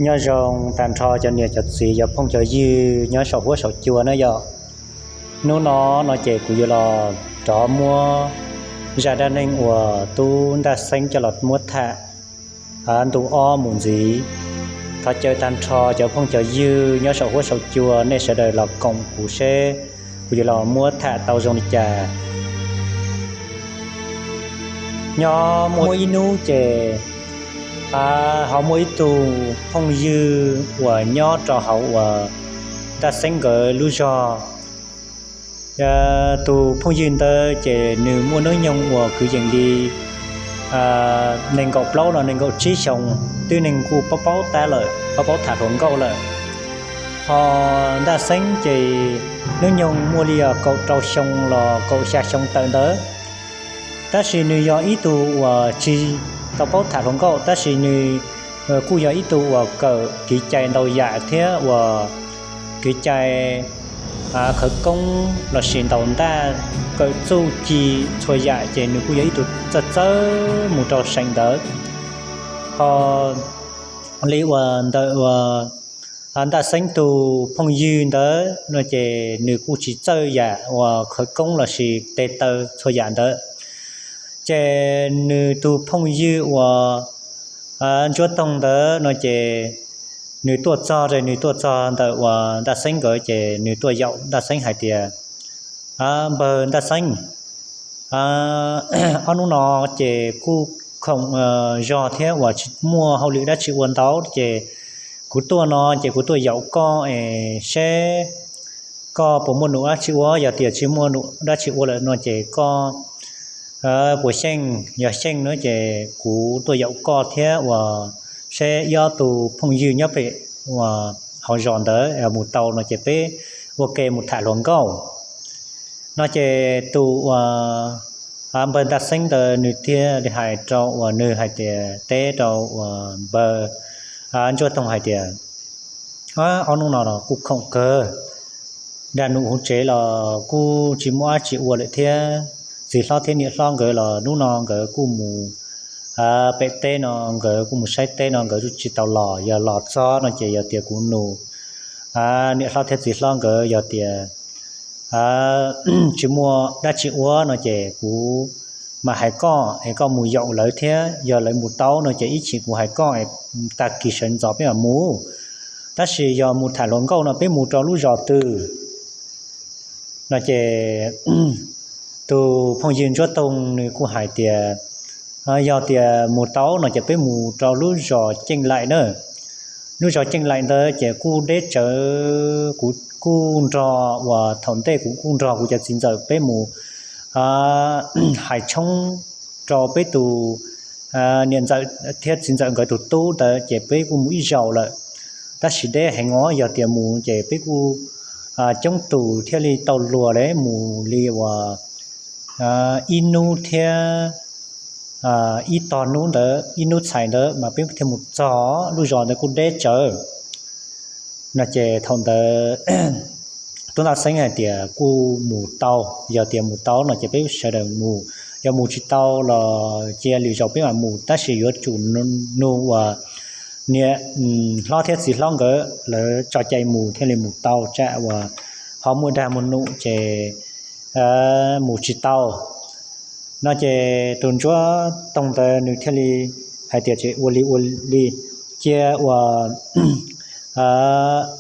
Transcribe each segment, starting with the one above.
Nyob zoo tag nrho cov niam cov txiv cov phooj cov ywg nyob saum huab saum cua na yom. Hnub no no ces kuv yuav los rov muab zaj dab neeg uas tub Ntaj Xeeb coj los muab tham ntu ob mus ntxiv. Thov caw tag nrho cov phooj cov ywg nyob saum huab saum cua nej sawv daws los koom kuv seb kuv yuav los muab tham tau zoo li cas. Nyob muaj ib hnub ces ho muaj ib tug phooj ywg uas nyob rau hauv uas Ntaj Xeeb nkawd lub zog. Tus phooj ywg ntawd ces nws muaj hnub nyoog uas kwv yees li nees nkaum plaub los nees nkaum tsib xyoos, twb neeg kuj paub paub tab lawm, paub paub tham hluas nkauj lawm. Ho Ntaj Xeeb ces hnub nyoog muaj li kaum rau xyoo los kaum xya xyoo tawm ntawd. Tab sis nws yog ib tug uas tsis tau paub tham hluas nkauj, tab sis nws kuj yog ib tug uas kawm kev cai ntau yam thiab uas kev cai khawv koob lossis ntaus ntaj, kawm txuj ci txhua yam ces nws kuj yog ib tug txawj txawj mus rau seem ntawd. Ho li uas ntawm uas Ntaj Xeeb tus phooj ywg ntawd no ces nws kuj tsis txawj yam uas khawv koob lossis tes taw txhua yam ntawd. Ces nws tus phooj ywg uas Ntsuab Toog ntawd no ces nws tuaj txog, nws tuaj txog ntawm uas Ntaj Xeeb nkawd ces nws tuaj yaum Ntaj Xeeb hais tias, Npawg Ntaj Xeeb, ob hnub no ces kuj khoom zog thiab uas tsis muaj hauj lwm dab tsi ua ntau ces kuv tuaj no ces kuv tuaj yaum koj es seb koj puas muaj num dab tsi ua, yog tias tsis muaj num dab tsi ua lawm no ces koj puas xyeej, yog xyeej no ces kuv tuaj yaum koj thiab uas seb ib ob tug phooj ywg nyob pem uas hauv zos ntawd mus tau no ces peb ua ke mus tham hluas nkauj. No ces tus uas npawg Ntaj Xeeb ntawd nws thiaj li hais rau uas nws hais tias, teb rau uas npawg Ntsuab Toog hais tias, ob hnub no los kuj khoom kawg, dag num hauv tsev los kuj tsis muaj dab tsi ua lawm thiab, txiv hlob thiab niam hlob nkawd los hnub no nkawd kuj mus pem teb no, nkawd kuj mus saib teb no nkawd tsis tau los, yog los txog no ces yog tias kuv nus niam hlob thiab txiv hlob nkawd yog tias tsis muaj dab tsi ua no ces kuv mam hais koj es koj mus yaum lawv thiab, yog lawv mus tau no ces ib chim kuv hais koj es tag kis sawv ntxov peb mam mus. Tab sis yog mus tham hluas nkauj no peb mus rau lub zos twg? No ces tus phooj ywg Ntsuab Toog nws kuj hais tias, yog tias mus tau no ces peb mus rau lub zos Ceej Laim na. Lub zos Ceej Laim ntawd ces kuj deb tsawv, kuv kuj nrog uas thaum ntej kuv kuj nrog kuv cov txiv ntxawm peb mus hais tshoob rau peb tus niam ntxawm thiab txiv ntxawm nkawd tus tub ntawd ces peb kuj mus ib zaug lawm. Tab sis deb heev os, yog tias mus ces peb kuj coob tus thiaj li tau luag li mus li uas ib hnub thiab ib tog hnub ntawd, ib hnub txhais ntawd mas peb thiaj mus txog lub zos ntawd kuj deb tsawv. No ces thaum ntawd tub Ntaj Xeeb hais tias kuj mus tau, yog tias mus tau no ces peb sawv daws mus, yog mus tsis tau los cia lwm zaus peb mam mus, tab sis yuav tsum nug uas niam hlob thiab txiv hlob nkawd lawv tso cai mus thiaj li mus tau, tsam uas ho muaj dag muaj num ces mus tsis tau. No ces tus Ntsuab Toog ntawd nws thiaj li hais tias ces ua li ua li, cia uas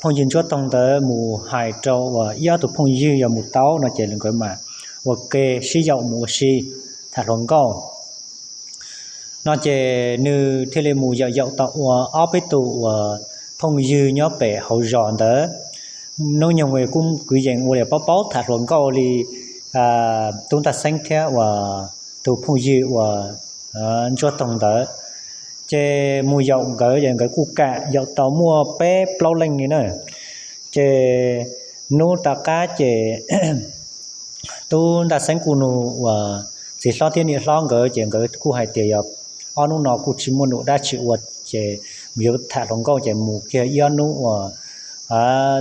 phooj ywg Ntsuab Toog ntawd mus hais rau uas ib ob tus phooj ywg yog mus tau no ces nkawd mam ua ke sib yaum mus ua si tham hluas nkauj. No ces nws thiaj li mus yaum yaum tau ua ob peb tus uas phooj ywg nyob pem hauv zos ntawd. Hnub nyoog kuj kwv yees ua li paub paub tham hluas nkauj li tub Ntaj Xeeb thiab uas tus phooj ywg uas Ntsuab Toog ntawd. Ces mus yaum nkawd ces nkawd kuj kam yaum tau muaj peb plaub leej li na. Ces hnub tom qab ces tub Ntaj Xeeb kuj nug uas txiv hlob thiab niam hlob nkawd ces nkawd kuj hais tias yog ob hnub no kuj tsis muaj num dab tsi ua ces mus yuav tham hluas nkauj ces mus kiag ib ob hnub uas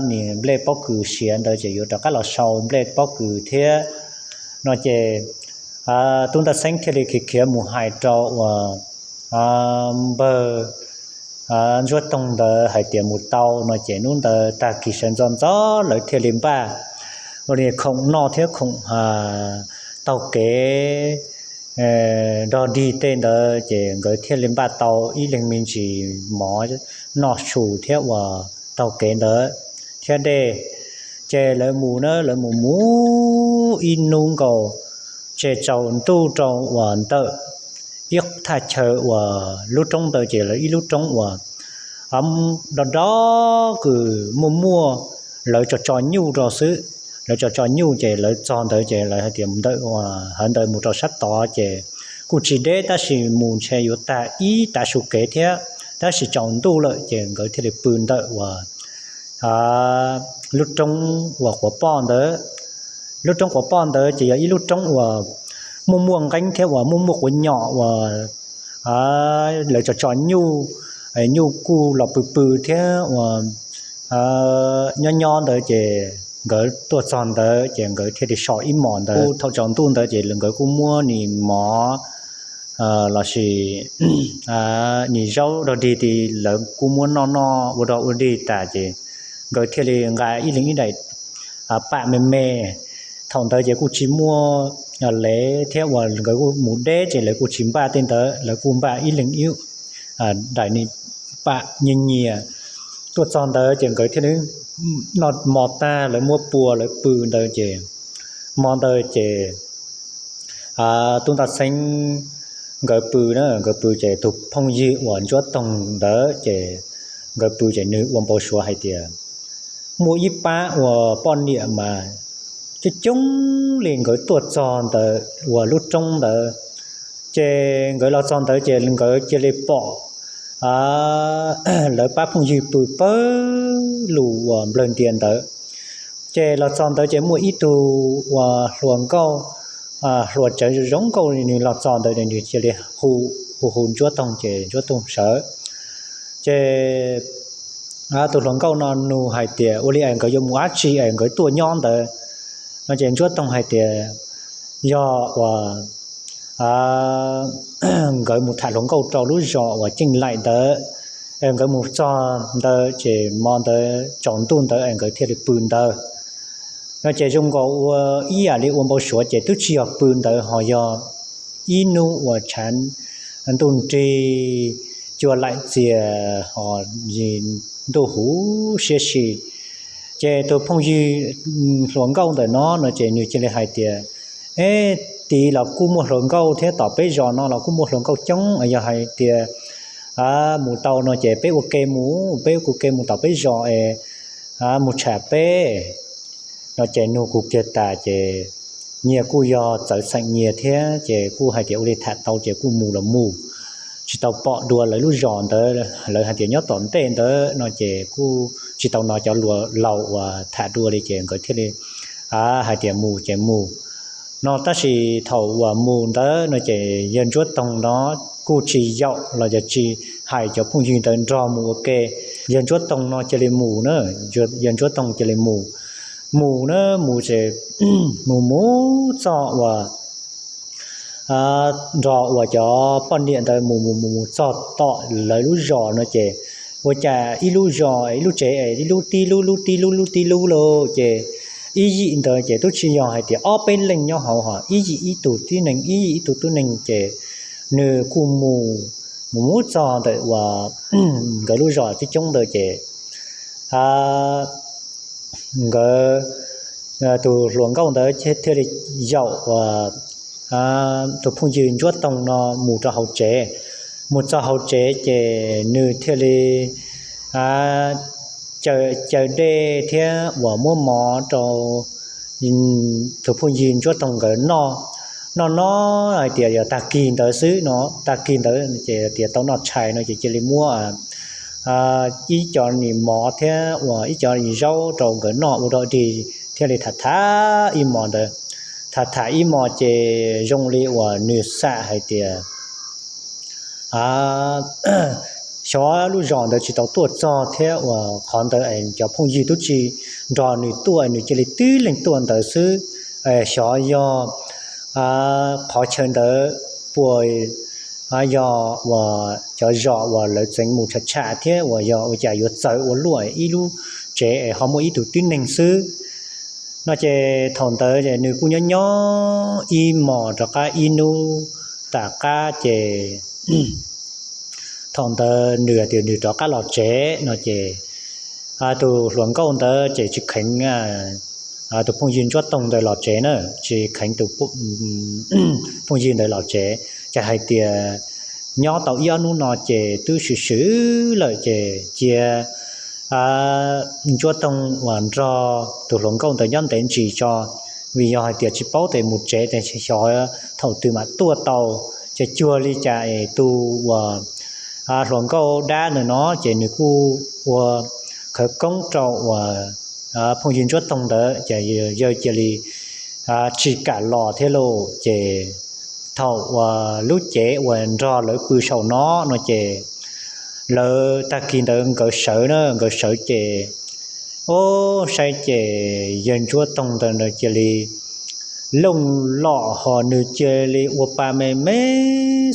nws nplej pob kws siav ntawd ces yuav rov qab los sau nplej pob kws thiab. No ces tub Ntaj Xeeb thiaj li khiav khiav mus hais rau uas npawg Ntsuab Toog ntawd hais tias mus tau no ces hnub ntawd tag kis sawv ntxov ntxov lawv thiaj li npaj ua li khoom noj thiab khoom taug kev dog dig tej ntawd ces nkawd thiaj li npaj tau ib leeg me ntsis mov noj su thiab uas taug kev ntawd thiab dej. Ces lawv mus na, lawv mus mus ib hnub nkaus, ces tsaus ntuj rau uas ntawm ib thaj chaw uas lub roob ntawd ces lawv ib lub roob uas do do kws muaj muaj, lawv tso tso nyuj rau xwb. Lawv tso tso nyuj ces lawv txog ntawd ces lawv hais tias ntawm hawv ntawd mus rau sab tod ces kuj tsis deb tab sis mus ntshe yuav tag ib tav su kev thiab, tab sis tsaus ntuj lawm ces nkawd thiaj li pw ntawm uas lub roob uas quav poj ntawd. Lub roob quav poj ntawd ces yog ib lub roob uas muaj muaj nqeeb thiab uas muaj muaj quav nyom uas lawv tso tso nyuj, nyuj kuj los pw pw thiab uas nyob nyob ntawd ces nkawd tuaj txog ntawd ces nkawd thiaj li so ib mos ntawd. Thaum tsaus ntuj ntawd ces nkawd kuj muab nim mov lossis nim zaub dog dig ti lawv kuj muab noj noj ua dog ua dig tas ces nkawd thiaj li nqa ib leeg ib daim pam me me. Thaum ntawd ces kuj tsis muaj lev thiab uas nkawd kuj mus deb ces lawv kuj tsis npaj tej ntawd, lawv kuj npaj ib leeg ib daim pam nyias nyias. Tuaj txog ntawd ces nkawd thiaj li noj mov tag lawv muab pua lawv pw ntawd ces hmo ntawd ces tub Ntaj Xeeb nkawd pw na, nkawd pw ces tus phooj ywg uas Ntsuab Toog ntawd ces nkawd pw ces nws ua npau suav hais tias muaj ib pab uas poj niam mas coob coob li nkawd tuaj txog ntawd uas lub roob ntawd. Ces nkawd los txog ntawd ces nkawd cia li pom lawv pab phooj ywg pw pawg lug uas nplawg ntias ntawd. Ces los txog ntawd ces muaj ib tug uas hluas nkauj, hluas tsawv zoo nkauj li nws los txog ntawd nws cia li hu, hu hu Ntsuab Toog ces Ntsuab Toog sawv. Ces tus hluas nkauj no nug hais tias ua li es nkawd yuav mus dab tsi es nkawd tuaj nyob ntawd no ces Ntsuab Toog hais tias yog uas nkawd mus tham hluas nkauj rau lub zos uas Ceej Laim ntawd, es nkawd mus txog ntawd ces hmo ntawd tsaus ntuj ntawd es nkawd thiaj li pw ntawd no ces zoo nkaus ua ib yam li ua npau suav ces twb tsis yog pw ntawd ho yog ib hnub uas tshav ntuj nrig, cua laim txias ho ntuj huv siab si. Ces tus phooj ywg hluas nkauj ntawm no no ces nws cia li hais tias, e, tid los kuj muaj hluas nkauj thiab, tom peb zos no los kuj muaj hluas nkauj coob, yog hais tias mus tau no ces peb ua ke mus, peb ua ke mus tom peb zos es mus tsham peb no ces nug kuv kiag tas ces nyias kuj yog txawv xeem nyias thiab ces kuj hais tias ua li tham tau ces kuj mus los mus. Tsis tau pom dua lawv lub zos ntawd, lawv hais tias nyob tom ntej ntawd no ces kuj tsis tau hnov cov laus uas tham dua li ces nkawd thiaj li hais tias mus ces mus no. Tab sis thaum uas mus ntawd no ces yawg Ntsuab Toog no kuj tsis yaum los yog tsis hais cov phooj ywg ntawd nrog mus ua ke. Yawg Ntsuab Toog no cia li mus na, yawg Ntsuab Toog cia li mus, mus na, mus ces mus mus txog uas nrog uas cov poj niam ntawd mus mus mus mus txog tom lawv lub zos no ces ua cas ib lub zos ib lub tsev es ib lub tib lub lub tib lub lub tib lub lauj ces ib yim ntawd ces twb tsis yog hais tias ob peb leej nyob hauv ho ib yim ib tug tib neeg ib yim ib tug tib neeg ces nws kuj mus mus mus txog ntawm uas nkawd lub zos coob coob ntawd ces nkawd tus hluas nkauj ntawd thiaj li yaum uas tus phooj ywg Ntsuab Toog no mus rau hauv tsev. Mus txog hauv tsev ces nws thiaj li caw dej thiab uas muab mov rau tus phooj ywg Ntsuab Toog nkawd noj. Noj noj hais tias yog tag kis ntawd xwb no, tag kis ntawd ces tias tau noj tshais no ces cia li muab ib co nim mov thiab uas ib co nim zaub rau nkawd noj ua dog dig thiaj li tham tham ib hmos ntawd. Tham tham ib hmos ces zoo li uas nws xam hais tias xyov lub zos ntawd tsis tau tuaj txog thiab uas qhov ntawd es cov phooj ywg twb tsis nrog nws tuaj, nws cia li tib leeg tuaj ntawd xwb. Xyov yog qhov chaw ntawd puas yog uas cov zos uas lawv txeev mus tsham tsham thiab uas yog ua cas yuav txawv ua luaj ib lub tsev es ho muaj ib tug tib neeg xwb. No ces thaum ntawd nws kuj nyob nyob ib hmos rov qab ib hnub tom qab ces thaum ntawd nws tias nws rov qab los tsev no ces tus hluas nkauj ntawd ces tsis kheev tus phooj ywg Ntsuab Toog ntawd los tsev na, tsis kheev tus phooj ywg ntawd los tsev, ces hais tias nyob tau ib ob hnub no ces twb swm swm lawm ces cia Ntsuab Toog uas nrog tus hluas nkauj ntawd nyob ntev ntsis tso, vim yog hais tias tsis paub tes mus tsev tes xyov thaum twg mam tuaj tau. Ces cuag li cas es tus uas hluas nkauj dab ntawm no ces nws kuj ua khawv koob rau uas phooj ywg Ntsuab Toog ntawd ces yawg cia li tsis kam los thiab lauj. Ces thaum uas lub cev uas nrog lawv pw saum no no ces lawv tag kis ntawd nkawd sawv na, nkawd sawv ces o saib ces yawg Ntsuab Toog ntawd cia li looj lom ho nws cia li ua pa me me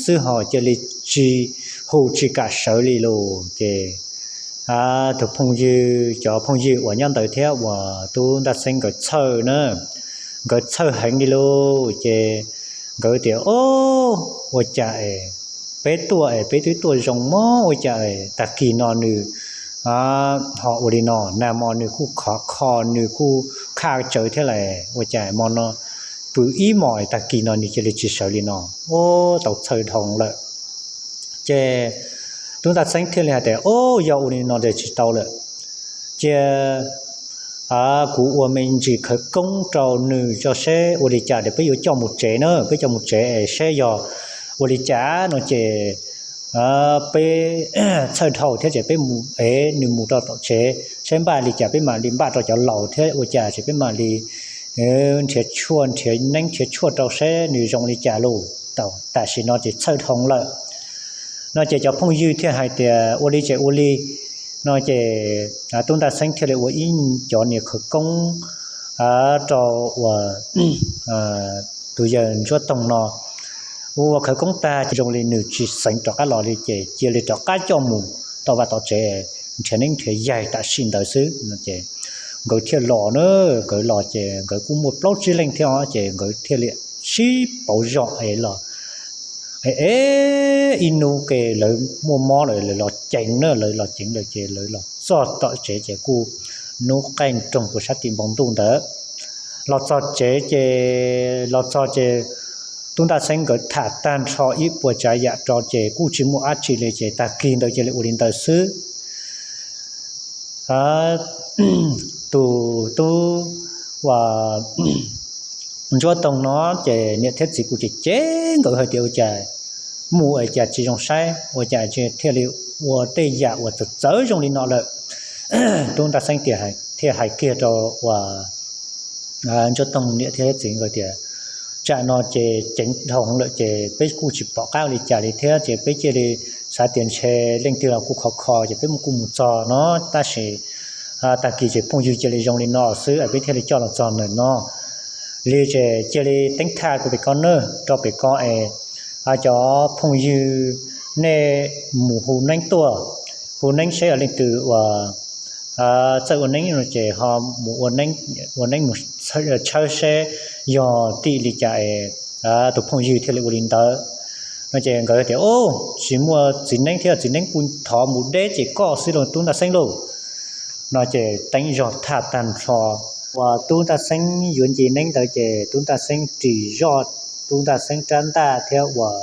xwb ho cia li tsis hu tsis kam sawv li lauj. Ces tus phooj ywg, cov phooj ywg uas nyob ntawd thiab uas Tub Ntaj Xeeb nkawd txhawj na, nkawd txhawj heev li lauj. Ces nkawd tias o, ua cas es peb tuaj es peb twb tuaj zoo mog, ua cas tag kis no nws ho ua li no, nag hmo nws kuj khov kho nws kuj khaj tsawv thiab las, ua cas hmo no pw ib hmos tag kis no nws cia li tsis sawv li no, o tau txhawj dhau lawm. Ces Tub Ntaj Xeeb thiaj li hais tias o, yog ua li no ces tsis tau lawm, cia kuv ua me ntsis khawv koob rau nws tso seb ua li cas ces peb yuav coj mus tsev na, peb coj mus tsev es seb yog ua li cas no ces peb txhawj dhau thiab ces peb mus ev nws mus rau tom tsev seb npaj li cas peb mam li npaj rau cov laus thiab ua cas ces peb mam li nrhiav tshuaj nrhiav neeb nrhiav tshuaj rau seb nws zoo li cas lauj. Tam sim no ces txhawj dhau lawm no ces cov phooj ywg thiaj hais tias ua li ces ua li no ces Tub Ntaj Xeeb thiaj li ua ib cov niag khawv koob rau uas tus yawg Ntsuab Toog no. Ua khawv koob tag ces zoo li nws tsis xeev rov qab los li ces cia li rov qab coj mus tom vaj tom tsev nrhiav neeb nrhiav yaig tam sim ntawd xwb no ces nkawd thiaj los na. Nkawd los ces nkawd kuj muaj plaub tsib leeg thiab os, ces nkawd thiaj li sib pauv zog es los ev ib hnub ke lawv muaj mob lawm lawv los ceev na, lawv los ceev lawm ces lawv los txog tom tsev ces kuj hnub qaij nroog puag sab tim npoo ntuj ntawd. Los txog tsev ces los txog ces Tub Ntaj Xeeb nkawd tham tag nrho ib puas tsav yam rau ces kuj tsis muaj dab tsi li ces tag kis ntawd cia li ua li ntawd xwb. Tus tub uas Ntsuab Toog no ces niam thiab txiv kuj cem cem nkawd hais tias ua cas mus es cas tsis zoo saib, ua cas thiaj li ua tej yam uas txawv txawv zoo li no lawm. Tub Ntaj Xeeb thiaj hais kiag rau uas Ntsuab Toog niam thiab txiv nkawd tias tsam no ces ceev dhau lawm ces peb kuj tsis pom qab li cas li thiab ces peb cia li xav tias ntshe leej twg los kuj khov kho ces peb kuj mus txog no, tab sis tag kis ces phooj ywg cia li zoo li no xwb es peb thiaj li coj los txog ntawm no li ces cia li teeb thaj rau pem ko nawb, rau pem ko es cov phooj ywg nej mus hu neeb tuaj, hu neeb seb yog leej twg uas txawj ua neeb no ces ho mus ua neeb mus tshawb seb yog tim li cas es tus phooj ywg thiaj li ua li ntawd no ces nkawd tias o, tsis muaj txiv neeb thiab, txiv neeb kuj thov mus deb ces koj xwb lauj Tub Ntaj Xeeb lauj. No ces teeb zog thaj tag nrho uas Tub Ntaj Xeeb yuav nce neeb ntawd ces Tub Ntaj Xeeb ris zoj Tub Ntaj Xeeb rab ntaj thiab uas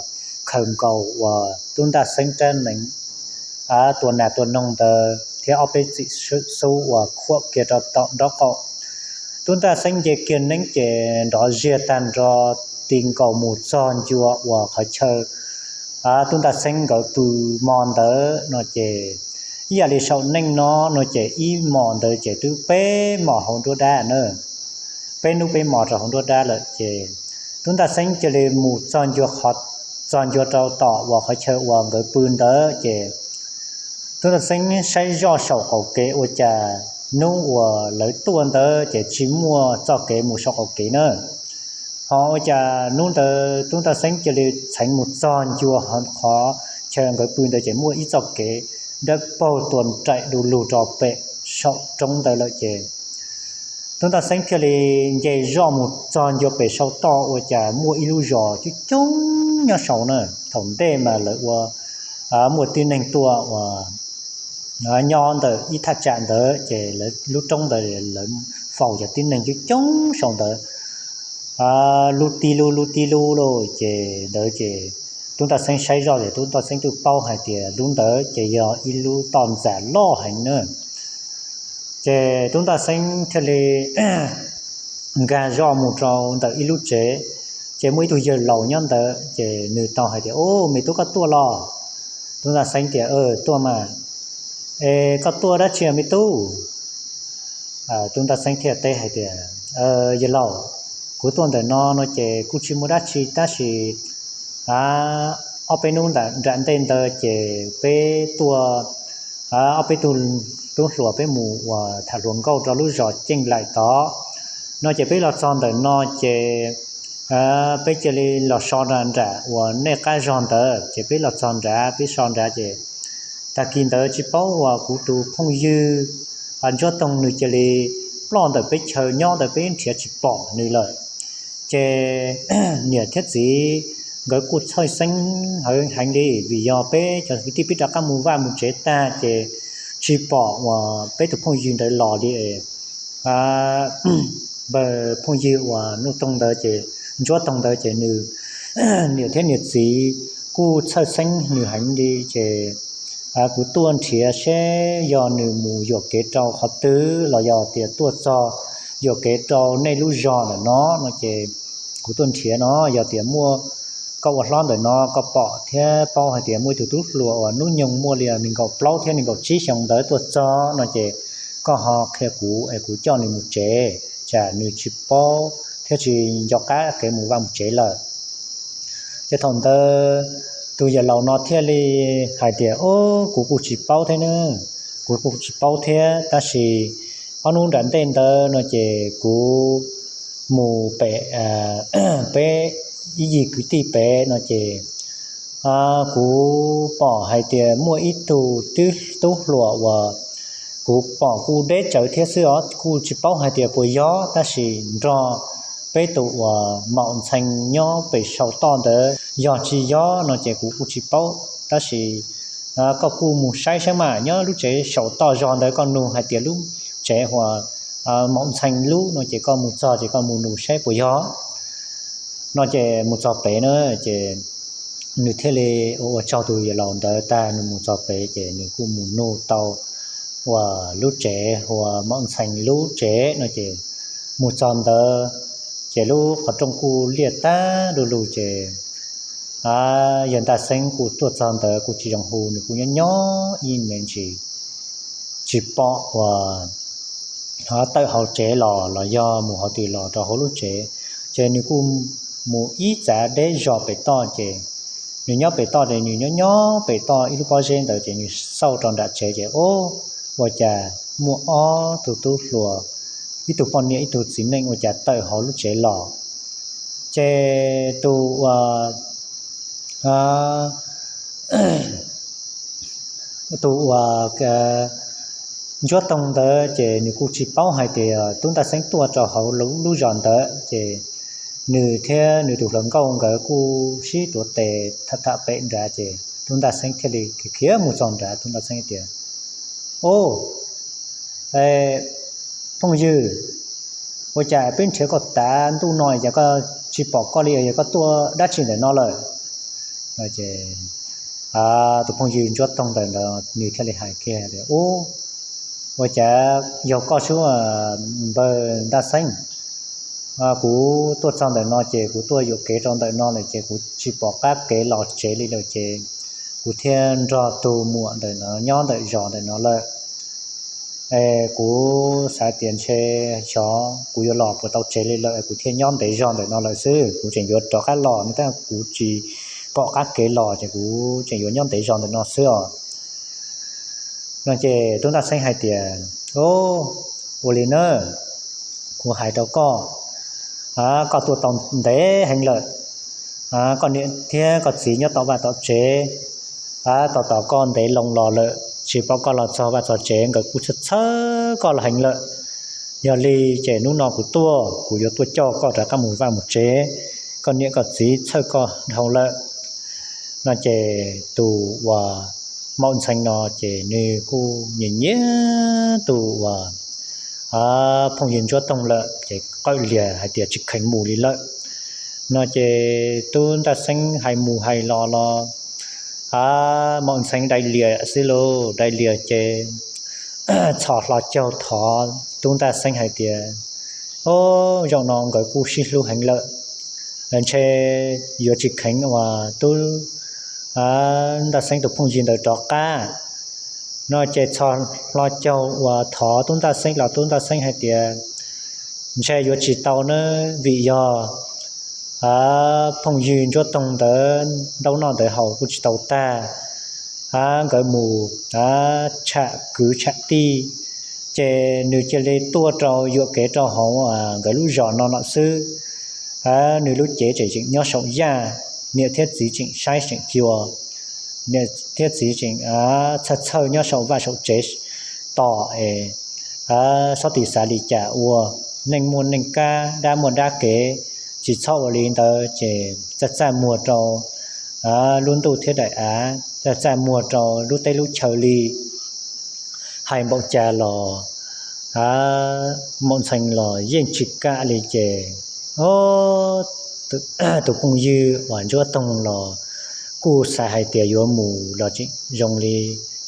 khaws nkaus uas Tub Ntaj Xeeb rab neev tua nas tua noog ntawd thiab ob peb txim xub uas khuam kiag rau tom nraub qaum. Tub Ntaj Xeeb nce kiag neeb ces nrov ziag tag nrho ti nkaus mus txog ncua uas qhov chaw Tub Ntaj Xeeb nkawd pw hmo ntawd no ces ib yam li saum neej no no ces ib hmos ntawd ces twb peb hmos hauv nruab dab na, peb hnub peb hmos rau hauv nruab dab lawm ces Tub Ntaj Xeeb cia li mus txog ncua qhov, txog ncua rau tom uas qhov chaw uas nkawd pw ntawd ces Tub Ntaj Xeeb saib zoj saum qaum kev ua cas hnub uas lawv tuaj ntawd ces tsis muaj txoj kev mus saum qaum kev na. Ho ua cas hnub ntawd Tub Ntaj Xeeb cia li txheev mus txog ncua qhov chaw nkawd pw ntawd ces muaj ib txoj kev dawb paug tua nraim du lug rau pem saum roob ntawd lawm ces Tub Ntaj Xeeb thiaj li nce zoj mus txog ncua pem saum toj ua cas muaj ib lub zos coob coob nyob saud na. Thaum ntej mas lawv ua muaj tib neeg tuaj ua nyob ntawm ib thaj tsam ntawd ces lub roob ntawd lawv faus cov tib neeg coob coob saud ntawd lub tib lub lub tib lub lawm ces ntawd ces Tub Ntaj Xeeb saib zoj ces Tub Ntaj Xeeb twb paub hais tias lub ntawd ces yog ib lub toj ntxas loj heev na. Ces Tub Ntaj Xeeb thiaj li nkag zoj mus rau ntawm ib lub tsev, ces muaj ib tug yawg laus nyob ntawd ces nws tau hais tias, Ub, me tub, koj tuaj los? Tub Ntaj Xeeb tias, Tuaj mas. Es koj tuaj dab tsi me tub? Tub Ntaj Xeeb thiaj teb hais tias, Yawg laus, kuv tuaj ntawm no no ces kuj tsis muaj dab tsi tab sis ob peb hnub nram ntej ntawd ces peb tuaj, ob peb tug tub hluas peb mus uas tham hluas nkauj rau lub zos Ceej Laim tod no ces peb los txog ntawm no ces peb cia li los so nram uas nej qab zog ntawd ces peb los txog nrad, peb so nrad ces tag kis ntawd tsis paub uas kuv tus phooj ywg Ntsuab Toog nws cia li ploj ntawm peb chaw nyob ntawd, peb nrhiav tsis pom nws lawm. Ces niam thiab txiv nkawd kuj txhawj xeeb heev li vim yog peb cov kwv tij peb rov qab mus vaj mus tsev tag ces tsis pom uas peb tus phooj ywg ntawd los li. Npawg phooj ywg uas Nuj Toog ntawd ces, Ntsuab Toog ntawd ces nws niam thiab niam txiv kuj txhawj xeeb nws heev li ces kuv tuaj nrhiav seb yog nws mus yuam kev rau qhov twg los yog tias tuaj txog yuam kev rau nej lub zos ntawm no no ces kuv tuaj nrhiav no yog tias muaj, koj ua hlob ntawm no koj pom thiab paub hais tias muaj ib tug tub hluas uas hnub nyoog muaj li nees nkaum plaub thiab nees nkaum tsib xyoo ntawd tuaj txog no ces koj ho qhia kuv es kuv coj nws mus tsev, tsam nws tsis paub thiab tsis nco qab kev mus vaj mus tsev lawm. Ces thaum ntawd tus yawg laus no thiaj li hais tias, Ub, kuv kuj tsis paub thiab na, kuv kuj tsis paub thiab tab sis ob hnub nram ntej ntawd no ces kuv mus pem peb ib yig kwv tij pem no ces kuv pom hais tias muaj ib tug tub hluas uas kuv pom kuj deb tsawv thiab xwb os, kuj tsis paub hais tias puas yog tab sis nrog peb tus uas Maum Ntxhee nyob pem saum toj ntawd yog tsis yog no ces kuv kuj tsis paub tab sis koj kuj mus saib saib mas nyob lub tsev saum toj zog ntawd koj nug hais tias lub tsev uas Maum Ntxhee lub no ces koj mus txog ces koj mus nug saib puas yog no ces mus txog pem na ces nws thiaj li ua ua tsaug tus yawg laus ntawd tag nws mus txog pem ces nws kuj mus nug tau uas lub tsev uas Maum Ntxhee lub tsev no ces mus txog ntawd ces lub qhov rooj kuj liaj tag du lug ces yawg Ntaj Xeeb kuj tuaj txog ntawd kuj tsis zoo hu, nws kuj nyob nyob ib me ntsis tsis pom uas tawm hauv tsev los los yog mus hauv twg los rau hauv lub tsev, ces nws kuj mus ib txav deb zog pem toj ces nws nyob pem toj ces nws nyob nyob pem toj ib lub pob zeb ntawd ces nws xauj rau nram tsev ces ub, ua cas muaj ob tug tub hluas, ib tug poj niam ib tug txiv neej ua cas tawm hauv lub tsev los. Ces tus uas tus uas Ntsuab Toog ntawd ces nws kuj tsis paub hais tias Tub Ntaj Xeeb tuaj rau hauv lub zos ntawd ces nws thiab nws tus hluas nkauj nkawd kuj sib tuav tes tham tham pem nrad ces Tub Ntaj Xeeb thiaj li khiav khiav mus txog nrad. Tub Ntaj Xeeb tias, Ub, phooj ywg, ua cas peb nrhiav koj tav ntuj no cas koj tsis pom koj li, yog koj tuaj dab tsi ntawm no lawm? Tus phooj ywg Ntsuab Toog ntawd nws thiaj li hais kiag tias, Ub, ua cas yog koj xwb npawg Ntaj Xeeb? Kuv tuaj txog ntawm no ces kuv tuaj yuam kev rau ntawm no lawm ces kuv tsis pom qab kev los tsev li lawm ces kuv thiaj nrog tus muam ntawm no nyob ntawm zos ntawm no lawm. Es kuv xav tias ntshe xyov kuv yuav los puas tau tsev li lawm es kuv thiaj nyob ntev zog ntawm no lawm xwb. Kuv tseem yuav rov qab los no tab kuv tsis pom qab kev los ces kuv tseem yuav nyob ntev zog ntawm no xwb os. No ces Tub Ntaj Xeeb hais tias, Ub, ua li na, kuv hais rau koj, koj tuaj tau ntev heev lawm. Koj niam thiab koj txiv nyob tom vaj tom tsev, tos tos koj ntev loo los lawm tsis pom koj los txog vaj txog tsev, nkawd kuj txhawj txhawj koj los heev lawm. Yog li ces hnub no kuv tuaj, kuv yuav tuaj coj koj rov qab mus vaj mus tsev, koj niam koj txiv txhawj koj dhau lawm. No ces tus uas Maum Ntxhee no ces nws kuj nyiam nyiam tus uas phooj ywg Ntsuab Toog lawm ces qawm lias hais tias tsis kheev mus li lawm. No ces Tub Ntaj Xeeb hais mus hais los los Maum Ntxhee dai lias xwb lauj, dai lias ces txhos hlo caug thov Tub Ntaj Xeeb hais tias, o, zaum no nkawd kuj sib hlub heev lawm, ntshe yuav tsis kheev uas Tub Ntaj Xeeb tus phooj ywg ntawd rov qab. No ces txhos hlo caug uas thov Tub Ntaj Xeeb los Tub Ntaj Xeeb hais tias, ntshe yuav tsis tau nawb, vim yog phooj ywg Ntsuab Toog ntawd ntaub noj ntawd haus kuj tsis tau tag, nkawd mus tsham kwv tsham tij, ces nws cia li tuaj rau yuam kev rau hauv nkawd lub zos no no xwb. Nws lub cev tseem tseem nyob saum yaj, niam thiab txiv tseem saib tseem xyuas, niam thiab txiv tseem txhawj txhawj nyob saum vaj saum tsev tos es xob tis xav li cas ua, neej muaj neej kab, dab muaj dab kev, tsis txhob ua li ntawd ces txaj txaj muag rau lub ntuj thiab daim av, txaj txaj muag rau lub teb lub chaw li. Hais npaum cas los Maum Ntxhee los yeej tsis kam li ces tus phooj ywg uas Ntsuab Toog los kuj xav hais tias yuav mus los tseem zoo li,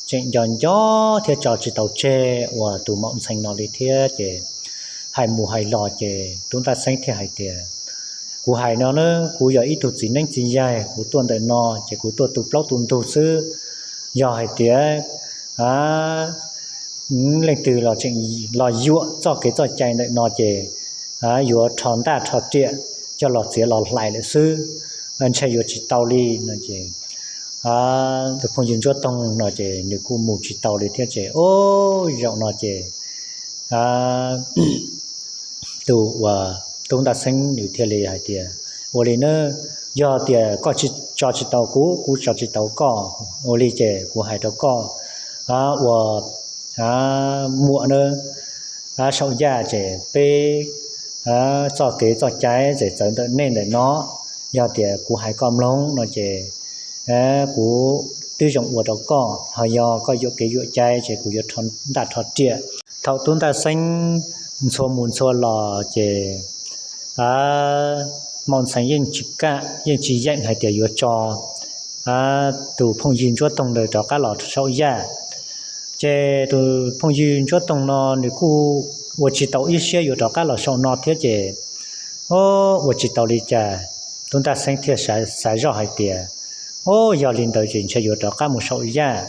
tseem nco nco thiab tso tsis tau tseg uas tus Maum Ntxhee no li thiab ces hais mus hais los ces Tub Ntaj Xeeb thiaj hais tias, kuv hais no na, kuv yog ib tug txiv neeb txiv yaig, kuv tuaj ntawm no ces kuv tuaj tu plaub tu ntug xwb. Yog hais tias leej twg los tseem los yuam txoj kev txoj cai ntawm no ces yuav rho ntaj rho riam coj los txiav los hlais lawm xwb, ntshe yuav tsis tau li no ces tus phooj ywg Ntsuab Toog no ces nws kuj mus tsis tau li thiab ces o, zaum no ces tus uas Tub Ntaj Xeeb nws thiaj li hais tias, ua li na, yog tias koj tso tsis tau kuv, kuv tso tsis tau koj, ua li ces kuv hais rau koj, uas muam na, saum yaj ces peb txoj kev txoj cai ces txawv ntawm nej ntawm no, yog tias kuv hais koj mloog no ces kuv twb zoo ua rau koj, ho yog koj yuam kev yuam cai ces kuv yuav rho ntaj rho riam. Thaum Tub Ntaj Xeeb ntxhua mus ntxhua los ces Maum Ntxhee yeej tsis kam yeej tsis yeem hais tias yuav tso tus phooj ywg Ntsuab Toog ntawd rov qab los saum yaj. Ces tus phooj ywg Ntsuab Toog no nws kuj ua tsis tau ib siab yuav rov qab los saum no thiab ces o, ua tsis tau li cas, Tub Ntaj Xeeb thiaj xav zoj hais tias, o, yog li ntawd ces ntshe yuav rov qab mus saum yaj.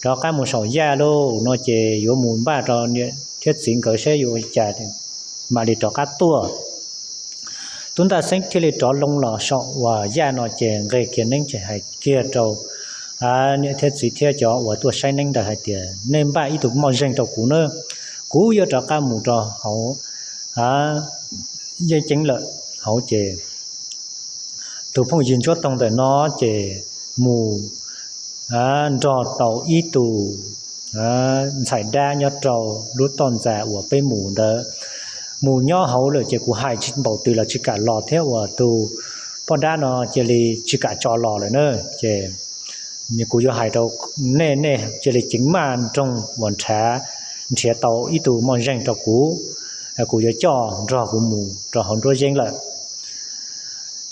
Rov qab mus saum yaj lauj no ces yuav mus npaj rau niam thiab txiv nkawd saib yuav ua cas mam li rov qab tuaj. Tub Ntaj Xeeb thiaj li rov loo los saum uas yaj no ces nqes kiag neeb ces hais kiag rau niam thiab txiv thiab cov uas tuaj saib neeb ntawd hais tias, nej npaj ib tug moj zeeg rau kuv na, kuv yuav rov qab mus rau hauv yeeb ceeb lawm hauv ces tus phooj ywg Ntsuab Toog ntawm no ces mus nrog tau ib tug ntxhais dab nyob rau lub toj ntxas uas peb mus ntawd. Mus nyob hauv lawm ces kuv hais tsis npaum twg los tsis kam los thiab uas tus poj dab no cia li tsis kam tso los lawm na. Ces kuv yuav hais rau nej, nej cia li ceev maj nroog uas nrhav nrhiav tau ib tug moj zeeg rau kuv, kuv yuav coj nrog kuv mus rau hauv nruab yeeb lawm.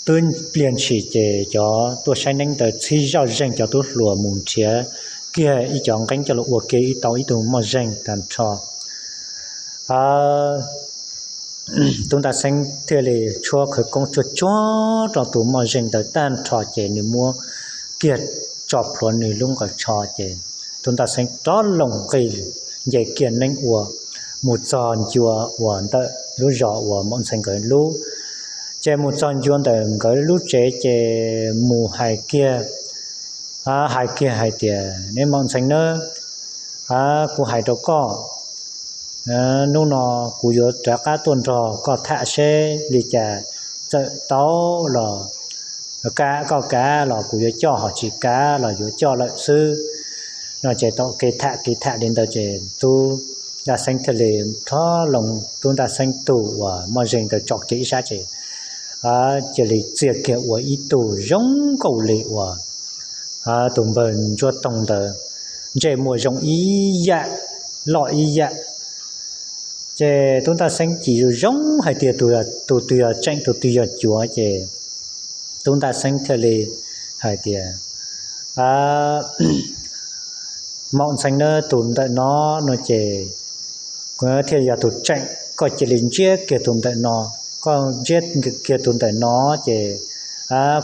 Twb pliag ntshis ces cov tuaj saib neeb ntawd txhib zoj zeeg cov tub hluas mus nrhiav kiag ib cov nqeeb coj los ua kiag ib tau ib tug moj zeeg tag nrho. Tub Ntaj Xeeb thiaj li tshuab khawv koob tsuag tsuag rau tus moj zeeg ntawd tag nrho ces nws muab kiag tso plhuav nws lub nqaws tsho ces Tub Ntaj Xeeb rov loo nqis nce kiag neeb ua mus txog ncua uas ntawm lub zos uas Maum Ntxhee nkawd lub. Ces mus txog ncua ntawm nkawd lub tsev ces mus hais kiag, hais kiag hais tias, neb Maum Ntxhee nawb, kuv hais rau koj, hnub no kuv yuav rov qab tuaj nrog koj tham seb li cas, txawm tau los kav koj kav los kuv yuav coj, ho tsis kav los yuav coj lawm xwb. No ces tau kev tham kev tham li ntawd ces tub Ntaj Xeeb thiaj li rov loo tub Ntaj Xeeb tug uas moj zeeg ntawd tsom kiag ib sab ces cia li txia kiag ua ib tug zoo nkaus li uas tus npawg Ntsuab Toog ntawd, ntsej muag zoo ib yam, loj ib yam. Ces tub Ntaj Xeeb cim zoo zoo hais tias tus twg yog tseem tus twg yog cuav ces tub Ntaj Xeeb thiaj li hais tias, Maum Ntxhee na, tus ntawm no no ces thiaj yog tus tseem, koj cia li ntsiab kiag tus ntawm no. Koj ntsiab kiag tus ntawm no ces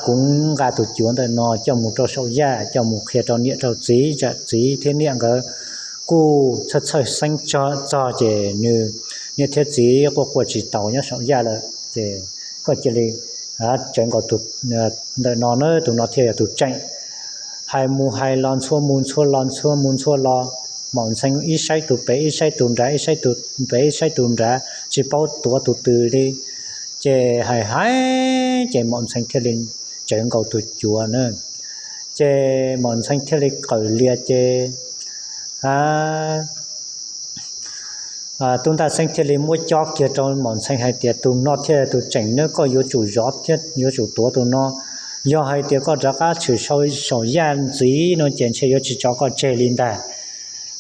kuv nqa tus cuav ntawm no coj mus rau saum yaj, coj mus qhia rau niam rau txiv, tsam txiv thiab niam nkawd kuj txhawj txhawj xeeb txog ces nws niam thiab txiv quaj quaj tsis taus nyob saum yaj lawm. Ces koj cia li tsawv nkaus tus ntawm no na, tus no thiaj yog tus tseem. Hais mus hais los ntxhua mus ntxhua los ntxhua mus ntxhua los, Maum Ntxhee ib saib tus pem ib saib tus nrad, ib saib tus pem ib saib tus nrad, tsis paub tuav tus twg li. Ces hais hais ces Maum Ntxhee thiaj li tsawv nkaus tus cuav na. Ces Maum Ntxhee thiaj li qawm lias ces tub Ntaj Xeeb thiaj li muab cob kiag rau Maum Ntxhee hais tias, Tus no thiaj tus tseem na, koj yuav tsum zov thiab yuav tsum tuav tus no. Yog hais tias koj rov qab tshwm saum yaj ntxiv no ces ntshe yuav tsis tso koj tseg li ntag.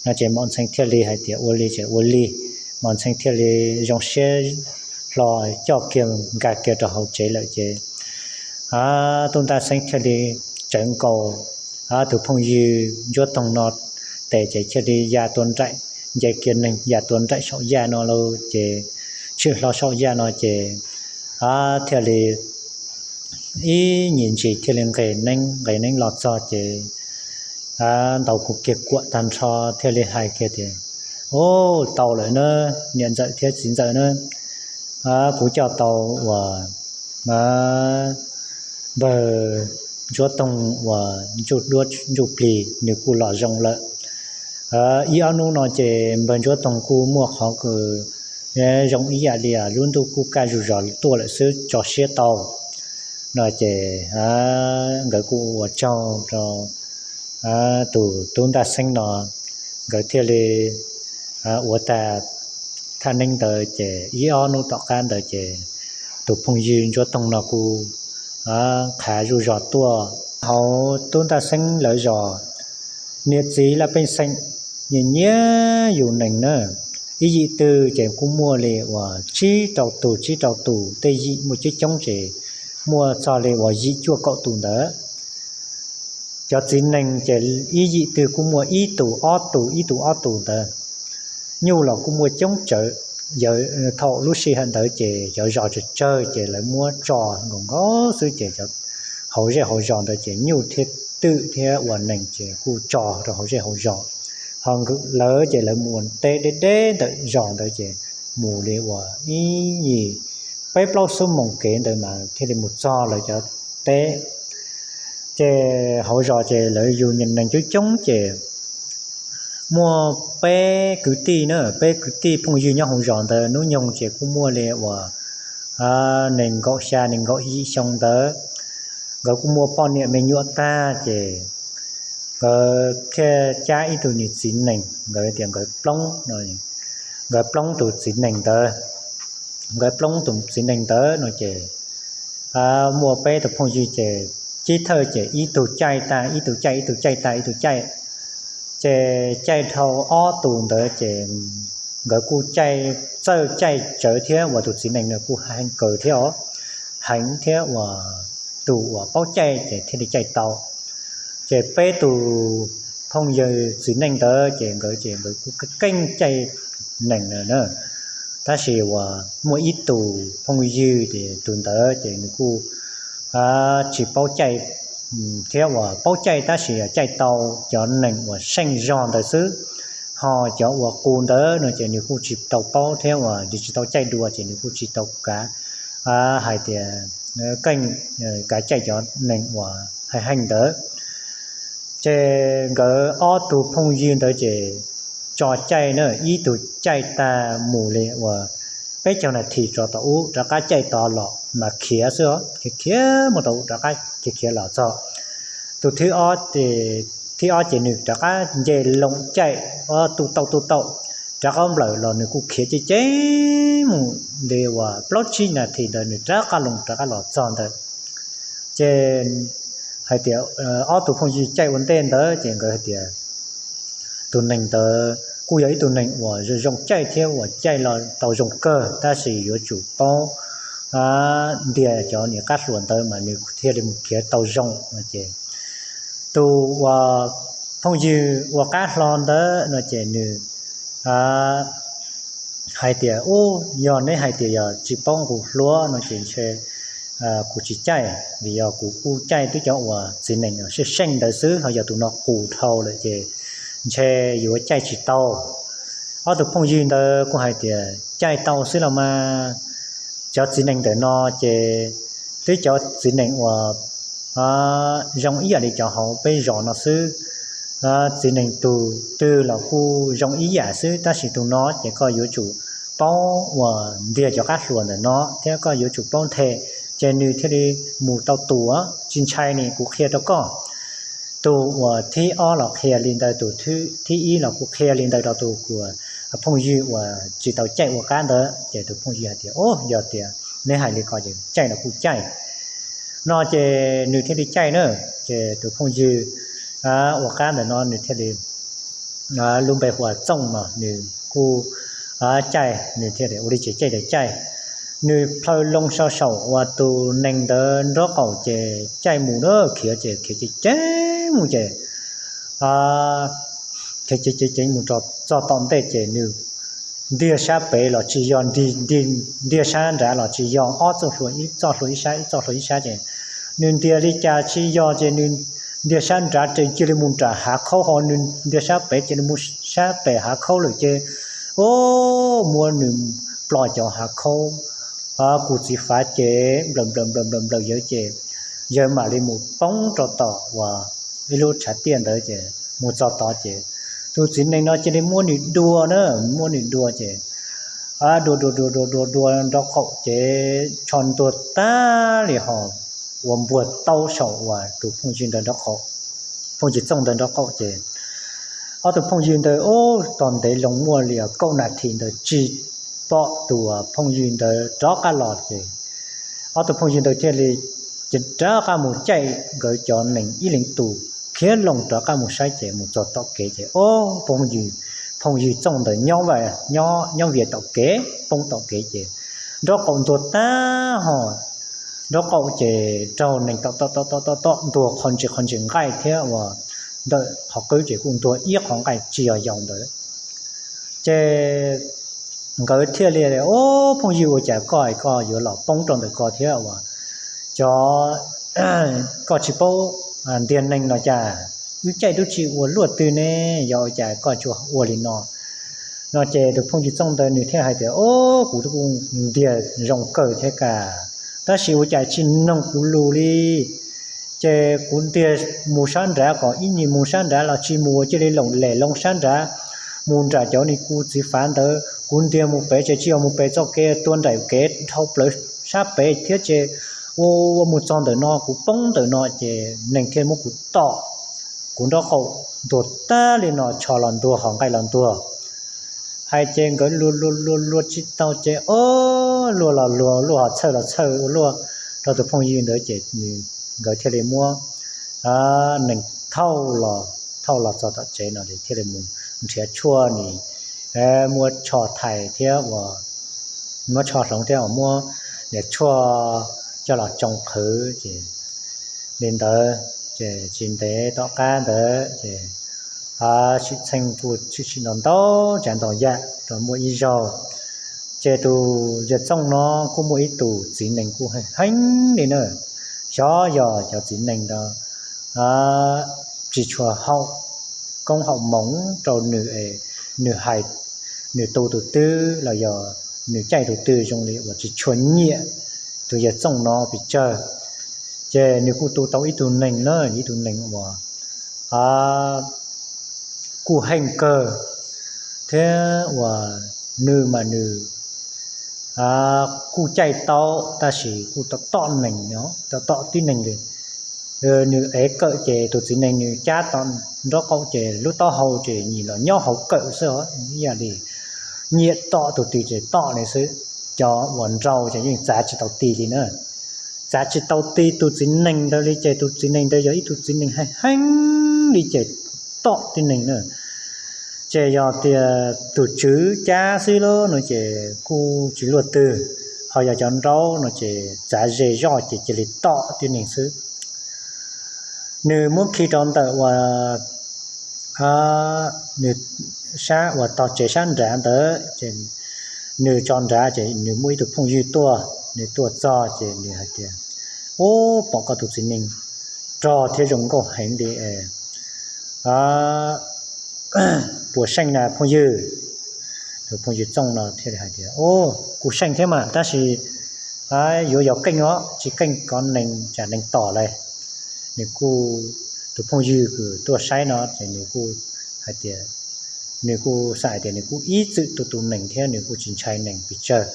No ces Maum Ntxhee thiaj li hais tias, Ua li ces ua li. Maum Ntxhee thiaj li zoo siab hlo coj kiag nkag kiag rau hauv tsev lawm ces tub Ntaj Xeeb thiaj li tsawv nkaus tus phooj ywg Ntsuab Toog no tes ces thiaj li ya tua nraim, nce kiag neeg ya tua nraim saum yaj no lauj. Ces tshwm hlo saum yaj no ces thiaj li ib nyuag ntsis thiaj li nqes neeb nqes neeb los txog ces ntaus kiag kuam tag nrho thiaj li hais kiag tias, Ub, tau lawm na, niam ntxawm thiab txiv ntxawm na, kuv coj tau uas npawg Ntsuab Toog uas ntsuj duab ntsuj plig nws kuj los zoo lawm. Ib ob hnub no ces npawg Ntsuab Toog kuj muaj qhov kws zoo ib yam li lub ntuj kuj kaj zuj zog tuaj lawm xwb, tso siab tau. No ces nkawd kuj ua tsaug rau tus tub Ntaj Xeeb no, nkawd thiaj li ua tag thaj neeb ntawd ces ib ob hnub tom qab ntawd ces tus phooj ywg Ntsuab Toog no kuj qhav zuj zog tuaj hauv tub Ntaj Xeeb lawv zos. Niam txiv laj peej xeem nyiam nyiam yus nees na, ib yim twg ces kuj muaj li uas tsib rau tus tsib rau tus, tej yim muaj coob coob ces muaj txog li uas yim cuaj kaum tus ntawd. Cov txiv nees ces ib yim twg kuj muaj ib tus ob tus ib tus ob tus ntawd. Nyuj los kuj muaj coob tsawv. Thaum lub sij hawm ntawd ces cov zos tsawg tsawg ces lawv muab tso nkaus nkaus xwb ces hauv zej hauv zos ntawd ces nyuj thiab twm thiab uas nees ces kuj tso rau hauv zej hauv zos. Ho lawv ces lawv mus ua teb deb deb ntawm zos ntawd ces mus li uas ib yim peb plaub xuab moos kev ntawd mas thiaj li mus txog lawv cov teb. Ces hauv zos ces lawv yug nees coob coob ces muaj peb kwv tij na, peb kwv tij phooj ywg nyob hauv zos ntawd hnub nyoog ces kuj muaj li uas nees nkaum xya nees nkaum yim xyoo ntawd. Nkawd kuj muaj poj niam me nyuam tag ces nkawd thiaj cab ib tug niag txiv nees, nkawd tias nkawd plob no, nkawd plob tus txiv nees ntawd. Nkawd plob tus txiv nees ntawd no ces muaj peb tus phooj ywg ces cib thawj ces ib tug caij tag ib tug caij, ib tug caij tag ib tug caij. Ces caij dhau ob tus ntawd ces nkawd kuj caij, txawj caij tsawv thiab uas tus txiv nees nws kuj heev kawg thiab os, heev thiab uas tus uas paub caij ces thiaj li caij tau. Ces peb tus phooj ywg txiv nees ntawd ces nkawd ces nkawd kuj keej caij nees na. Tab sis uas muaj ib tus phooj ywg ces tus ntawd ces nws kuj tsis paub caij thiab uas paub caij tab sis caij tau cov nees uas seej zog ntawd xwb. Ho cov uas qus ntawd no ces nws kuj tsis tau paub thiab uas nws tsis tau caij dua ces nws kuj tsis tau kav, hais tias keej kav caij cov nees uas heev heev ntawd. Ces nkawd ob tug phooj ywg ntawd ces tso caij na, ib tug caij tag mus li uas peb caug nas this rov tom ub rov qab caij tod los mas khiav xwb os, khiav khiav mus tau rov qab khiav khiav los txog. Tus thib ob ces nws rov qab nce loo caij, ob tug tau tug tau rov qab nplawm los nws kuj khiav ceev ceev mus li uas plaub tsib nas this ntawd nws rov qab loo rov qab los txog ntawd. Ces hais tias ob tug phooj ywg caij ua ntej ntawd ces nkawd hais tias tus neeg ntawd kuj yog ib tug neeg uas zoo caij thiab uas caij los tau zoo kawg, tab sis yuav tsum paub ntiag cov niag qab hluas ntawd mas nws thiaj li mus khiav tau zoo no ces tus uas phooj ywg ua qab hlo ntawd no ces nws hais tias, Ub, yog neb hais tias yog tsis paub nqus hlua no ces ntshe kuv tsis caij, vim yog kuv kuj caij twb cov uas txiv nees seej seej ntawd xwb, ho yog tus no qus dhau lawm ces ntshe yuav caij tsis tau. Ob tug phooj ywg ntawd kuj hais tias, Caij tau xwb los mas, cov txiv nees ntawm no ces twb cov txiv nees uas zoo ib yam li cov hauv peb zos no xwb. Txiv nees tus twg los kuj zoo ib yam xwb, tab sis tus no ces koj yuav tsum paub uas ntiag cov qab hluas ntawm no thiab koj yuav tsum paub nthe, ces nws thiaj li mus tau tus. Tsis ntshai ne, kuv qhia rau koj. Tus uas thib ob los qhia li ntawd, tus thib ib los kuj qhia li ntawd rau tus uas phooj ywg uas tsis tau caij ua qab ntawd. Ces tus phooj ywg hais tias, Ub, yog tias neb hais li ko ces caij los kuj caij no ces nws thiaj li caij na. Ces tus phooj ywg ua qab ntawm no nws thiaj li, lub npe hu ua Txooj no, nws kuj caij, nws thiaj li ua li ces caij ces caij. Nws plhaw loo saum uas tus nees ntawd nraub qaum ces caij mus na, khiav ces khiav ceev ceev mus ces khiav ceev ceev mus txog tom ntej ces nws ntiag sab pem los tsis yog, ntiag sab nrad los tsis yog, ob txoj hlua, ib txoj hlua ib sab, ib txoj hlua ib sab ces nws ntiag li cas tsis yog ces nws ntiag sab nrad ces cia li mus nram hav khaub, ho nws ntiag sab pem ces nws mus sab pem hav khaub lawm ces, o, muab nws ploj cov hav khaub kuv txiv fav ces nplawm nplawm nplawm nplawm nplawm yawg ces yawg mam li mus poob rau tom uas ib lub tshav tiaj ntawd ces mus txog tod ces tus txiv nees no cia li muab nws dua na, muab nws dua ces dua dua dua dua dua dua nraub qaum ces tsho ntuag tag li ho ua npuag tau saum uas tus phooj ywg ntawd nraub qaum, phooj ywg Txooj ntawd nraub qaum ces ob tug phooj ywg ntawd ub tos ntev loo muaj li kaum nas this ntawd tsis pom tus phooj ywg ntawd rov qab los ces ob tug phooj ywg ntawd thiaj li rov qab mus caij nkawd cov nees ib leeg tus khiav loo rov qab mus saib ces mus txog tom kev ces ob phooj ywg, phooj ywg Txooj ntawd nyob vias tom kev, poob tom kev ces nraub qaum ntuag tag ho nraub qaum ces raug nees tom tom tom tom tom tom ntuag qhov ntsis qhov ntsis nqaij thiab uas ntawm qhov qwb ces kuj ntuag ib qho nqaij tsis yog yau ntawd. Ces nkawd thiaj li, Ob phooj ywg, ua cas koj es koj yuav los poob rau ntawm ko thiab uas cov, koj tsis paub ntiag nees no cas? Wb caij twb tsis ua luaj twg ne, yog ua cas koj tsuas ua li no? No ces tus phooj ywg Txooj ntawd nws thiaj hais tias, Ob, kuv twb kuj ntiag zoo kawg thiab kas, tab sis ua cas tsis mloog kuv lus li. Ces kuv ntiag mus sab nrad kom ib nyuag mus sab nrad los tsis mus, cia li loom lem loo sab nrad mus nram cov ni kuv txiv fav ntawd. Kuv ntiag mus pem ces tsis yog mus pem txoj kev, tuaj nraim kev dhau plaws sab pem thiab ces ua ua mus txog ntawm no kuv poob ntawm no ces nees thiaj muab kuv tom, kuv nraub qaum ntuag tag li no, tsho los ntuag ho nqaij los ntuag. Hais ces nkawd luag luag luag luag tsis tau ces, o, luag los luag, luag ho txhawj los txhawj ua luaj rau tus phooj ywg ntawd ces nkawd thiaj li muab nees thauj los, thauj los txog tom tsev no thiaj li mus nrhiav tshuaj ni, muab tsho thais thiab uas muab tsho hloov thiab uas muab niag tshuaj coj los tsoo qhwv ces li ntawd ces tsis ntev tom qab ntawd ces sim txheej kuj tshwm sim ntau ntau tsav ntau yam rau muaj ib zaug ces tus yawg Txooj no kuj muaj ib tug txiv nees kuj heev heev li na. Xyov yog cov txiv nees ntawd tsis tshua haum koob haum moov rau nws es nws hais, nws tu tus twg los yog nws caij tus twg zoo li uas tsis tshua nyiam tus yawg Txooj no pes tsawg. Ces nws kuj tu tau ib tug nees na, ib tug nees uas kuj heej kawg, thiab uas nws mas nws kuj caij taub tab sis kuj tom tom nees, tom tom tib neeg li. Nws ev kawm ces tus txiv nees nws cab tom nraub qaum ces lub taub hau ces nyim los nyob hauv kawm xwb os, ib yam li nyiam tom tus twg ces tom li xwb. Cov uas nrau ces yeej txav tsis tau ti li na, txav tsis tau ti tus txiv nees ntawd li ces tus txiv nees ntawd yog ib tug txiv nees heev heev li ces tom tib neeg na. Ces yog tias tus tswv cab xwb lauj no ces kuj tsis luaj twg, ho yog cov nraub no ces txav ze zoj ces cia li tom tib neeg xwb. Nws muab khi rau ntawm uas nws sab uas tog tsev sab nrad ntawd ces nws tso nrad ces nws muaj ib tug phooj ywg tuaj, nws tuaj txog ces nws hais tias, Ub, pom koj tus txiv nees rog thiab zoo nkauj heev li, puas seej na phooj ywg? Tus phooj ywg Txooj no thiaj li hais tias, Ub, kuj seej thiab mas tab sis yuav yog keej os, tsis keej kov nees tsam nees tom lawm. Nws kuj, tus phooj ywg uas tuaj saib no ces nws kuj hais tias, nws kuj xav hais tias nws kuj ib txwm tu tu nees thiab nws kuj tsis ntshai nees pes tsawg.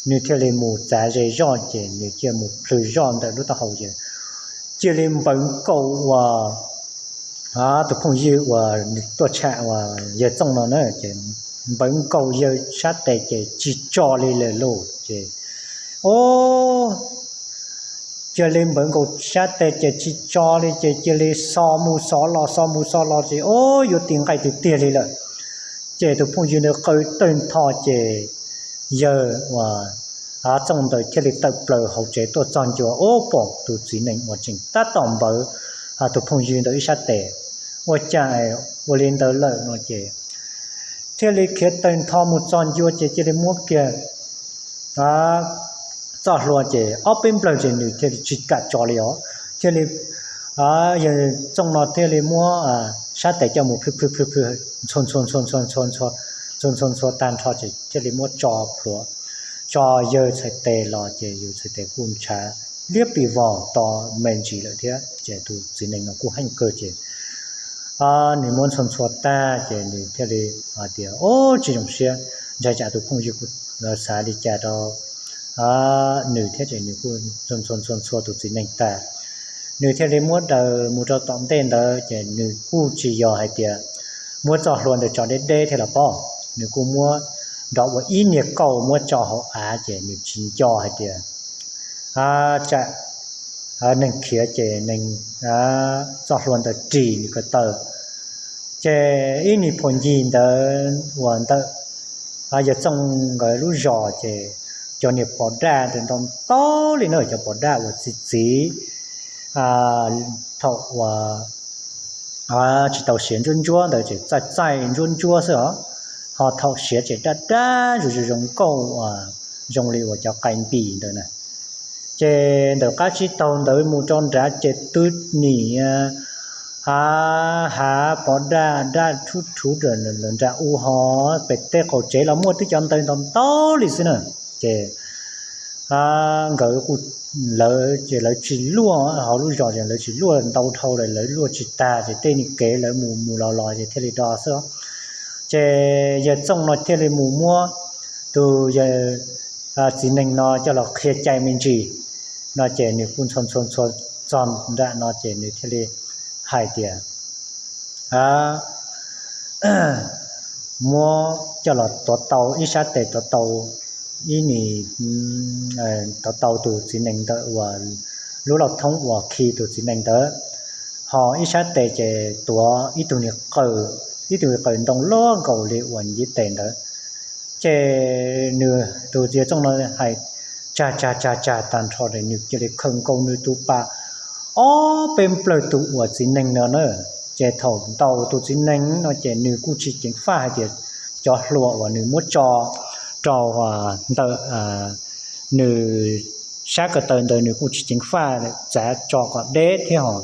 Nws thiaj li mus txav ze zoj ces nws cia li mus plhws zoj ntawm lub taub hau ces cia li npawv nkaus uas tus phooj ywg uas nws tuaj tsham uas yawg Txooj no na ces npawv nkaus yawg sab tes ces tsis tso li lawm lauj ces, o, cia li npawv nkaus sab tes ces tsis tso li ces cia li xo mus xo los xo mus xo los ces, o, yuav tis nqaij tiag tiag li lawm. Ces tus phooj ywg ntawd qw tawg ntho ces yawg uas Txooj ntawd thiaj li tawm plaws hauv tsev tuaj txog ncua, o, pom tus txiv nees uas tseem tab tom npawv tus phooj ywg ntawd ib sab tes. Ua cas ua li ntawd lawm no ces thiaj li khiav tawg ntho mus txog ncua ces cia li muab kiag txoj hlua ces ob peb nplawg ces nws thiaj li tsis kam tso li os. Thiaj li yawg Txooj no thiaj li muab sab tes coj mus plhws plhws plhws plhws ntxhua ntxhua ntxhua ntxhua ntxhua ntxhua ntxhua ntxhua tag nrho ces thiaj li muab tso plhuav, tso yawg txhais tes los ces yawg txhais tes kuj ntshav liab pis vog to me ntsis lawm thiab ces tus txiv nees no kuj heev kawg ces nws muab ntxhua ntxhua tag ces nws thiaj li hais tias, o, tsis zoo siab, ntshai tsam tus phooj ywg kuj xav li cas rau nws thiab ces nws kuj ntxhua ntxhua ntxhua tus txiv nees tag, nws thiaj li muab daws mus rau tom ntej ntawd ces nws kuj tsis yog hais tias muab txoj hlua ntawd tso deb deb thiab los pob, nws kuj muab nrov ua ib niag kauj muab tso hauv av ces nws tsis nco hais tias tsam neeg khiav ces neeg txoj hlua ntawd ris nws ko taw. Ces ib niag phuas ncig ntawd uas ntawm yawg Txooj nkawd lub zos ces cov niag pos daj ntau ntau li na, cov pos daj uas txi txiv thaum uas tsis tau siav ntsuab ntsuab ntawd ces txaij txaij ntsuab ntsuab xwb os, ho thaum siav ces daj daj zoo zoo zoo nkauj, zoo li uas cov qai npis ntawd na. Ces ntawm qab tsib taug ntawd mus rau nrad ces twb nim hav hav pos daj daj rhuv rhuv lawm nram u ho pem tej qaum tsev los muaj twb cov ntawd ntau ntau li xwb na. Ces nkawd kuj, lawv ces lawv tsis luaj, hauv lub zos ces lawv tsis luaj ntau dhau lawm, lawv luaj tsis tag ces tej niag kev lawv mus mus los los ces thiaj li do xwb. Ces yawg Txooj no thiaj li mus muab tus yawg txiv nees no coj los qhia cai me ntsis no ces nws kuj ntxhua ntxhua ntxhua txog nram no ces nws thiaj li hais tias muab coj los tuav tau ib sab tes, tuav tau ib nim, tuav tau tus txiv nees ntawd uas lub lauj thoob uas khi tus txiv nees ntawd, ho ib sab tes ces tuav ib tug niag qws, ib tug niag qws ntoo loj nkaus li uas ntiv tes ntawd. Ces nws tus yawg Txooj no hais tsag tsag tsag tsag tag nrho ces nws cia li khaws nkaus nws tus pas ob peb nplawg tus uas txiv nees no na. Ces thaum ntaus tus txiv nees no ces nws kuj tsis ceev faj hais tias cov hlua uas nws muab tso rau ntawm nws sab ko taw ntawd nws kuj tsis ceev faj txav tso kom deb thiab ho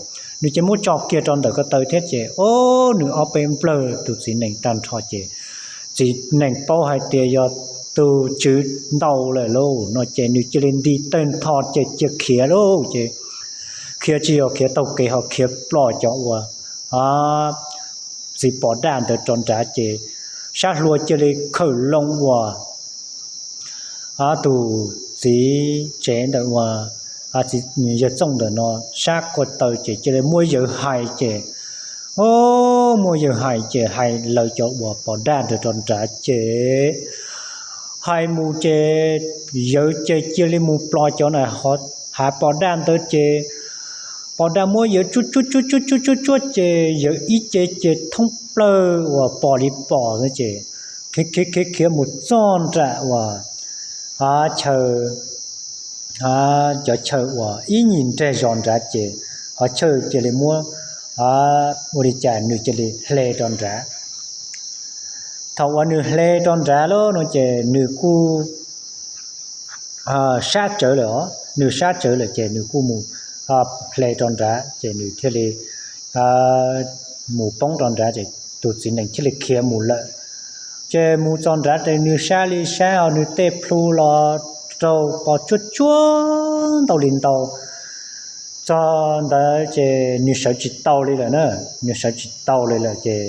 nws ces muab tso kiag rau ntawm ko taw thiab ces o, nws ob peb nplawg tus txiv nees tag nrho ces txiv nees paub hais tias yog tus tswv ntaus lawm lauj no ces nws cia li nti tawg ntho ces cia khiav lauj. Ces khiav tsis yog khiav taug kev ho khiav ploj cov uas txiv pos daj ntawd rau nrad ces sab hlua cia li khawm loo uas tus txiv tsev ntawm uas yawg Txooj ntawm no sab ko taw ces cia li muab yawg hais ces, o, muab yawg hais ces hais lawv cov uas pos daj ntawd rau nrad ces hais mus ces yawg ces cia li mus plos cov na, hav pos daj ntawd ces pos daj muab yawg tsuab tsuab tsuab tsuab tsuab tsuab ces yawg ib ce ces thoob plaws uas pos li pos ces khiav khiav khiav khiav mus txog nram uas chaw, cov chaw uas ib nyuag nraim zos nrad ces qhov chaw cia li muab, ua li cas nws cia li hle rau nrad. Thaum uas nws hle rau nrad lawm no ces nws kuj sab tsawv lawm os, nws sab tsawv lawm ces nws kuj mus hle rau nrad ces nws thiaj li mus poob rau nrad ces tus txiv nees thiaj li khiav mus lawm. Ces mus txog nrad ces nws sab li sab os, nws tej plhu los raug pos tsuab tsuab ntau li ntau. Txog ntawd ces nws sawv tsis tau li lawm na, nws sawv tsis tau li lawm ces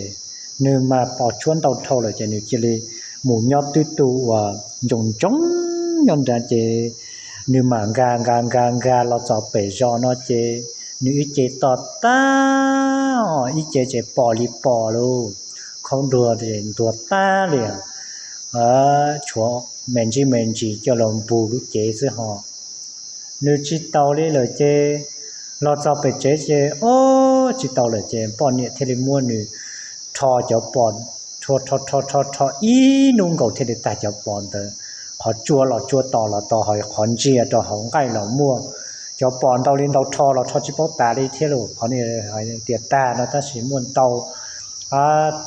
nws mas pos tsuab ntau dhau lawm ces nws cia li mus nyob twb tu uas ntsoov ntsoov nyob nrad ces nws mam nkag nkag nkag nkag los txog pem zos no ces nws ib ce to tag, ib ce ces pos li pos lawm, qhov duag ntuag tag li, tshuav me ntsis me ntsis coj los npog lub cev xwb ho. Nws tsis taus li lawm ces los txog pem tsev ces, o, tsis tau lawm ces poj niam thiaj li muab nws rho cov pos, rho rho rho rho ib hnub nkaus thiaj li tag cov pos ntawd. Qhov tsua los tsua, tos los tos, ho qhov ntsia rau hauv nqaij los muaj. Cov pos ntau li ntau rho los rho tsis paub tas li thiab los qhov tias tag no tab sis muaj ntau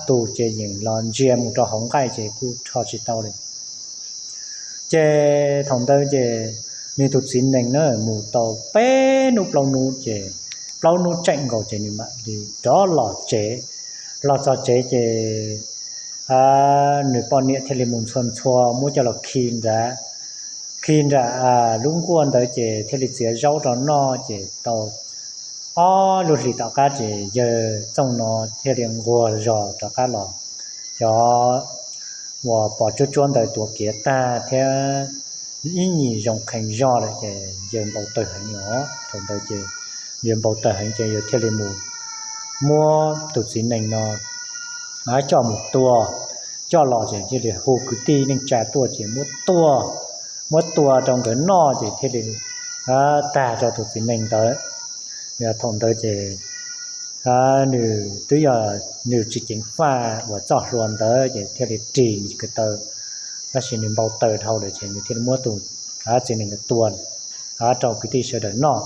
tus ces yeej los ntsia mus rau hauv nqaij ces kuj rho tsis tau li. Ces thaum ntawd ces nws tus txiv nees na mus tau peb hnub plaub hnub ces plaub hnub tseem nkaus ces nws mam li rov los tsev. Los txog tsev ces nws poj niam thiaj li mus ntxhua ntxhua muab coj los khi nrad, khi nram lub nkuaj ntawd ces thiaj li txiav zaub rau noj ces tau ob lub hlis tom qab ces yawg Txooj no thiaj li nquag zos rov qab los. Cov uas pos tsuab tsuab ntawd tuav kiav tag thiab ib nyuag zoo qee zog lawm ces yawg npau taws heev os. Thaum ntawd ces yawg npau taws heev ces yawg thiaj li mus muab tus txiv nees no coj mus tua, coj los ces thiaj li hu kwv tij neej tsa tuaj ces muab tua, muab tua rau nkawd noj ces thiaj li tag rau tus txiv nees ntawd. Yog thaum ntawd ces nws twb yog nws tsis ceev faj uas txoj hlua ntawd ces thiaj li ris ko taw, tab sis nws npau taws dhau lawm ces nws thiaj li muab tus txiv nees ntawd tua rau kwv tij sawv daws noj.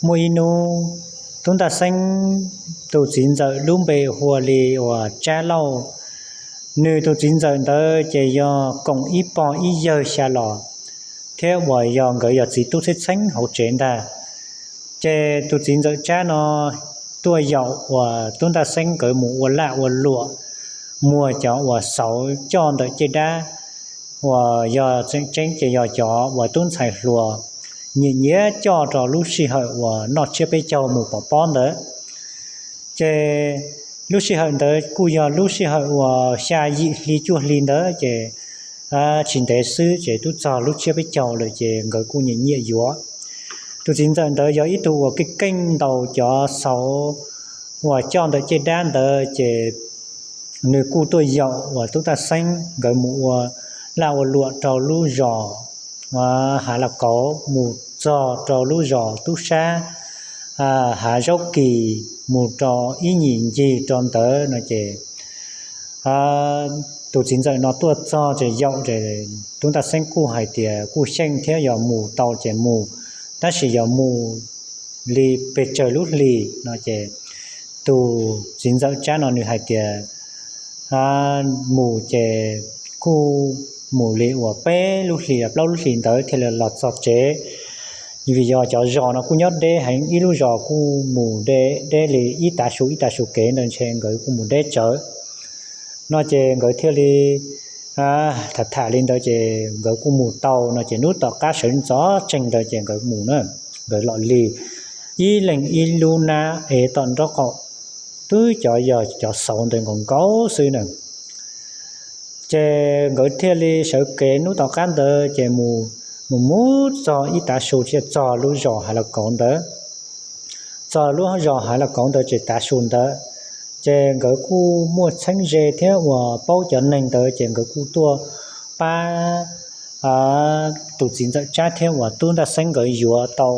Muaj ib hnub Tub Ntaj Xeeb tus txiv ntxawm lub npe hu ua li uas Tsab Lauj. Nws tus txiv ntxawm ntawd ces yog koom ib pog ib yawg xya los thiab uas yog nkawd yog txiv tub txheeb txheeb hauv tsev ntag. Ces tus txiv ntxawm Tsab no tuaj yaum uas Tub Ntaj Xeeb nkawd mus ua laj ua luam, muag cov uas xauv coj ntawm caj dab, uas yog tseem ceeb ces yog cov uas tub ntxhais hluas nyiam nyiam coj rau lub sij hawm uas noj tsiab peb caug mus pov pob ntawd. Ces lub sij hawm ntawd kuj yog lub sij hawm uas xya yim hli cuaj hli ntawd ces tsis ntev xwb ces twb txog lub tsiab peb caug lawm ces nkawd kuj nyiam nyiam yuav. Tus txiv ntxawm ntawd yog ib tug uas keej keej ntaus cov xauv uas coj ntawm caj dab ntawd ces nws kuj tuaj yaum uas Tub Ntaj Xeeb nkawd mus ua laj ua luam rau lub zos Hav Lauj Kauv mus txog rau lub zos Tub Sab Hav Zaub Kis mus rau ib nyuag ncig rau ntawd no ces tus txiv ntxawm no tuaj txog ces yaum ces Tub Ntaj Xeeb kuj hais tias kuj xyeej thiab yog mus tau ces mus, tab sis yog mus li pes tsawg lub hlis no ces tus txiv ntxawm Tsab no nws hais tias mus ces kuj mus li uas peb lub hlis plaub lub hlis ntawd thiaj li los txog tsev. Vim yog cov zos no kuj nyob deb heev, ib lub zos kuj mus deb li ib tav su ib tav su kev ntawd ntshe nkawd kuj mus deb tsawv no ces nkawd thiaj li tham tham li ntawd ces nkawd kuj mus tau no ces hnub tom qab sawv ntxov tsees ntawd ces nkawd mus na, nkawd los li ib leeg ib lub nab ev tom nraub qaum, twb cov yog cov xauv ntawd nkaus nkaus xwb na. Ces nkawd thiaj li sawv kev hnub tom qab ntawd ces mus mus mus txog ib tav su thiaj txog lub zos Hav Los Kauv ntawd. Txog lub zos Hav Los Kauv ntawd ces tav su ntawd ces nkawd kuj muaj txheeb ze thiab uas paub cov neeg ntawd ces nkawd kuj tuaj pab tus txiv ntxawm Tsab thiab uas tub Ntaj Xeeb nkawd yuav tau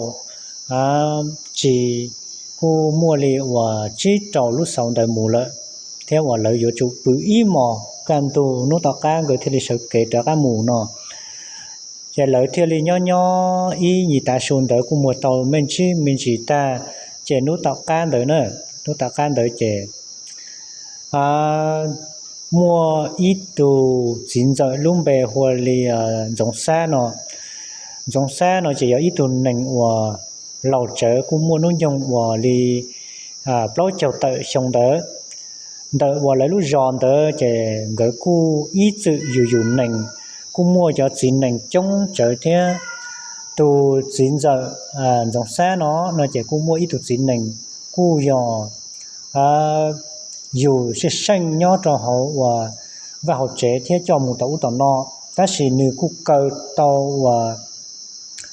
tsis kuj muaj li uas tsib rau lub xauv ntawd mus lawm, thiab uas lawv yuav tsum pw ib hmos kaj ntug hnub tom qab nkawd thiaj li sawv kev rov qab mus no. Ces lawv thiaj li nyob nyob ib nyuag tav su ntawd kuj muaj tau me ntsis me ntsis tag, ces hnub tom qab ntawd na, hnub tom qab ntawd ces muaj ib tug txiv ntxawm lub npe hu ua li Ntxoov Xab no. Ntxoov Xab no ces yog ib tug neeg uas laus tsawv kuj muaj hnub nyoog uas li plaub caug tawm xyoo ntawd. Ntawm uas lawv lub zos ntawd ces nkawd kuj ib txwm yus yus nees, kuj muaj cov txiv nees coob tsawv thiab. Tus txiv ntxawm Ntxoov Xab no no ces kuj muaj ib tug txiv nees kuj yog yus seej seej nyob rau hauv uas vaj hauv tsev thiab coj mus tom ub tom no, tab sis nws kuj kaw tau uas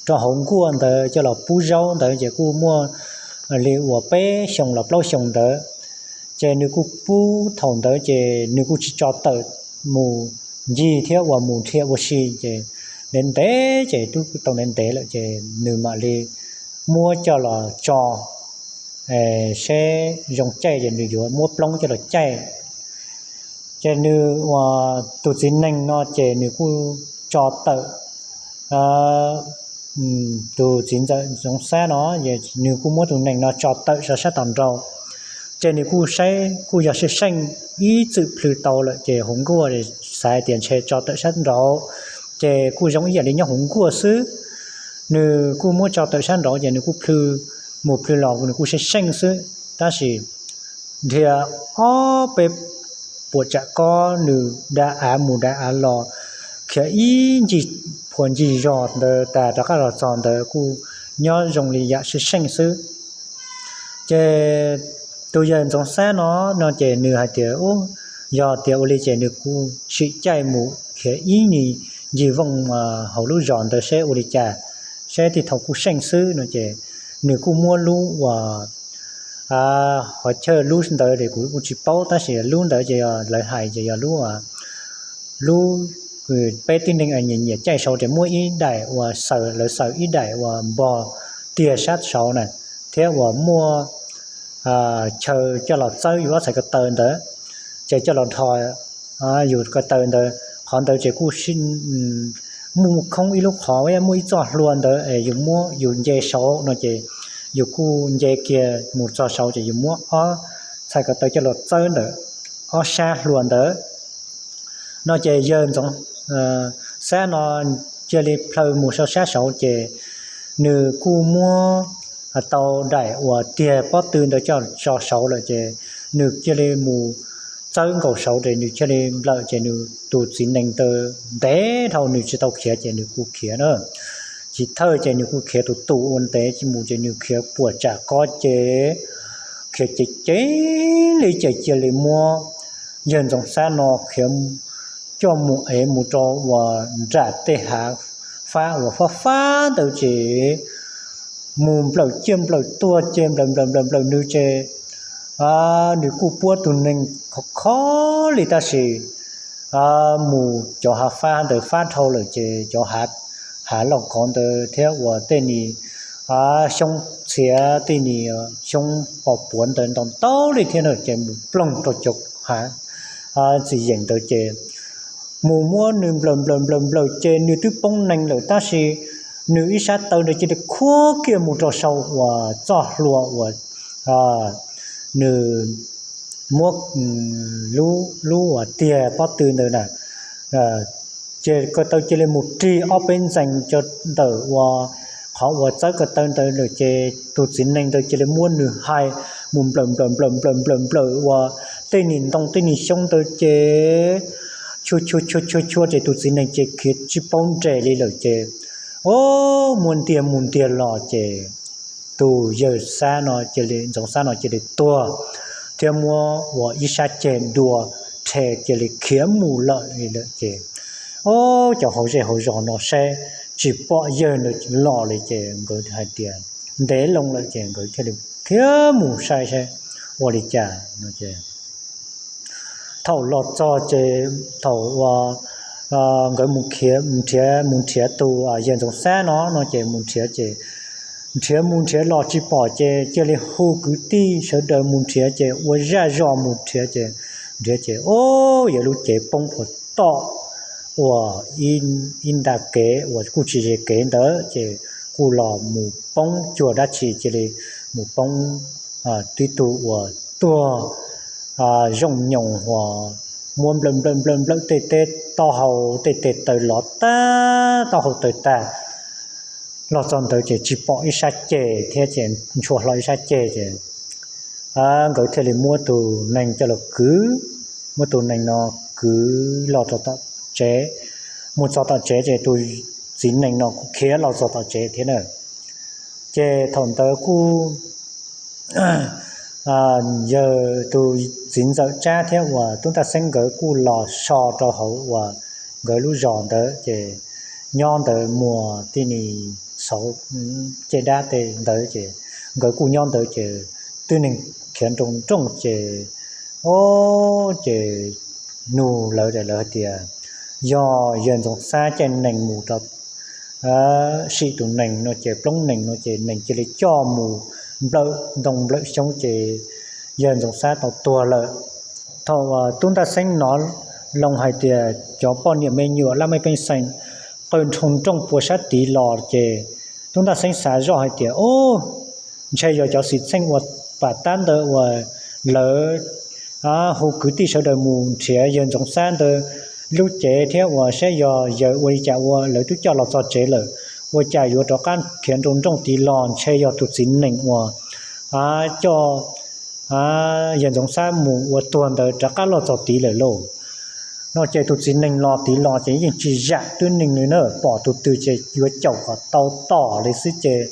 rau hauv nkuaj ntawd coj los pub zaub ntawd ces kuj muaj li uas peb xyoos los plaub xyoos ntawd. Ces nws kuj pub thaum ntawd ces nws kuj tsis tso tawm mus ncig thiab uas mus nrhiav ua si ces ntev ntev ces twb tau ntev ntev lawm ces nws mam li muab coj los tso seb zoo caij ces nws yuav muab ploob coj los caij. Ces nws uas tus txiv nees no ces nws kuj tso tawm tus txiv ntxawm Ntxoov Xab no, nws kuj muab tus nees no tso tawm rau sab tom nraud. Ces nws kuj saib kuj yog seej seej ib txwm plhws tau lawm ces hauv nkuaj xav hais tias ntshe tso tawm sab nraud ces kuj zoo ib yam li nyob hauv nkuaj xwb. Nws kuj muab tso tawm sab nraud ces nws kuj plhws mus plhws los nws kuj seej seej xwb. Tab sis nrhiav ob peb puas tsam kob nws da av mus da av los, khiav ib ncig phuas ncig zos ntawd tas rov qab los txog ntawd kuj nyob zoo li yam seej seej xwb. Ces tus yawg Ntxoov Xab no no ces nws hais tias yog tias ua li ces nws kuj sim caij mus khiav ib ncig vooj hauv lub zos ntawd seb ua li cas, seb tej thaum kuj seej xwb no ces nws kuj muab lub uas qhov chaw lub ntawd es kuv kuj tsis paub tab sis lub ntawd ces yog lawv hais ces yog lub lub peb tib neeg nyiam nyiam caij saud ces muab ib daim uas xaws, lawv xaws ib daim uas npog tiag sab saud na, thiab uas muaj chaw coj los txawb yus ob txhais ko taw ntawd, ces coj los dhos yus ko taw ntawd. Qhov ntawd ces kuj muaj khoob ib lub qhov, muaj ib txoj hlua ntawd es yus muab yus nce saud no ces yus kuj nce kiag mus txog saud ces yus muab ob txhais ko taw coj los txawb ntawm ob sab hlua ntawd no ces yawg Ntxoov Xab no cia li plhaw mus saum sab saud ces nws kuj muab tau daim uas tiag pob tw ntawd coj tso saud lawm ces nws cia li mus txawb nkaus saud ces nws cia li nplawm ces nws tus txiv nees ntawd ntev dhau nws tsis tau khiav ces nws kuj khiav na. Chiv thawj ces nws kuj khiav tus tus ua ntev mus ces nws khiav puas tsam kob ces khiav ceev ceev li ces cia li muab yawg Ntxoov Xab no khiav coj mus ev mus rau uas nram tej hav fab uas fab fab ntawd ces mus nplawm ciaj nplawm tuag ces nplawm nplawm nplawm nplawm nws ces nws kuj puab tus nees khov kho li tab sis mus cov hav fab ntawd fab dhau lawm ces cov hav loj khov ntawd thiab uas tej nis xyoob txhiav tej nis xyoob pos puav ntawd ntau ntau li thiab na ces mus ploog rau cov hav txiv yeem ntawd ces mus muab nws nplawm nplawm nplawm nplawm ces nws twb poob nees lawm tab sis nws ib sab taw ntawd cia li khuab kiag mus rau saum uas txoj hlua uas nws muab lub uas tiag pob tw ntawd na ces ko taw cia li mus rig ob peb ntxees ntawm uas qhov uas txawb ko taw ntawd lawm ces tus txiv nees ntawd cia li muab nws hais mus nplawm nplawm nplawm nplawm nplawm nplawm uas tej nis ntoo tej nis xyoob ntawd ces chua chua chua chua chua ces tus txiv nees ces khiav tsis paub nres li lawm ces o muaj ntiag mus ntiag los ces tus yawg Xab no cia li, Ntxoov Xab no cia li tuag thiab muab uas ib sab ceg dua rhe cia li khiav mus lawm li lawm ces, o, cov hauv zej hauv zos no saib tsis pom yawg ntawd los li ces nkawd hais tias ntev loo lawm ces nkawd thiaj li khiav mus saib saib ua li cas no ces thaum los txog ces thaum uas nkawd mus nrhiav mus nrhiav tus yawg Ntxoov Xab no no ces mus nrhiav ces nrhiav mus nrhiav los tsis pom ces cia li hu kwv tij sawv daws mus nrhiav ces ua zaj zos mus nrhiav ces nrhiav ces, o, yog lub cev poob puag tom uas ib nta kev uas kuj tsis ze kev ntawd ces kuj los mus poob cuag dab tsi cia li mus poob tib tug uas tuag zoo nyoos uas muab nplawm nplawm nplawm nplawm tej teb taub hau tej tes taw lov tag taub hau tawg tag. Los txog ntawd ces tsis pom ib sab ceg thiab ces ntshua hlo ib sab ceg ces nkawd thiaj li muab tus neeg coj los kwv, muab tus neeg no kwv los rau tom tsev. Mus txog tom tsev ces tus txiv nees no kuj khiav los txog tom tsev thiab na. Ces thaum ntawd kuj yawg tus txiv ntxawm Tsab thiab uas Tub Ntaj Xeeb nkawd kuj los so rau hauv uas nkawd lub zos ntawd ces nyob ntawd muag tib ni xauv caj dab tej ntawd ces nkawd kuj nyob ntawd ces tib neeg khiav nroo nrooj ces, o, ces nug lawv, lawv hais tias yog yawg Ntxoov Xab caij nees mus rau sim tus nees no ces plob nees no ces nees cia li coj mus nplawm ntoo nplawm xyoob ces yawg Ntxoov Xab tau tuag lawm. Thaum Tub Ntaj Xeeb hnov loo hais tias cov poj niam me nyuam laj mej pej xeem qw nroo nrooj puas sab tid los ces Tub Ntaj Xeeb xav zoj hais tias, o, ntshe yog cov xwm txheej uas pam tab ntawd uas lawv hu kwv tij sawv daws mus nrhiav yawg Ntxoov Xab ntawd lub cev thiab uas saib yog yawg ua li cas ua lawv twb coj los txog tsev lawm, ua cas yuav rov qab khiav nroo nrooj tid los, ntshe yog tus txiv nees uas coj yawg Ntxoov Xab mus ua tuag ntawd rov qab los txog tid lawm lauj. No ces tus txiv nees los tid los ces yeej tsis zam tib neeg li na, pom tus twg ces yuav caum kom tau tom li xwb ces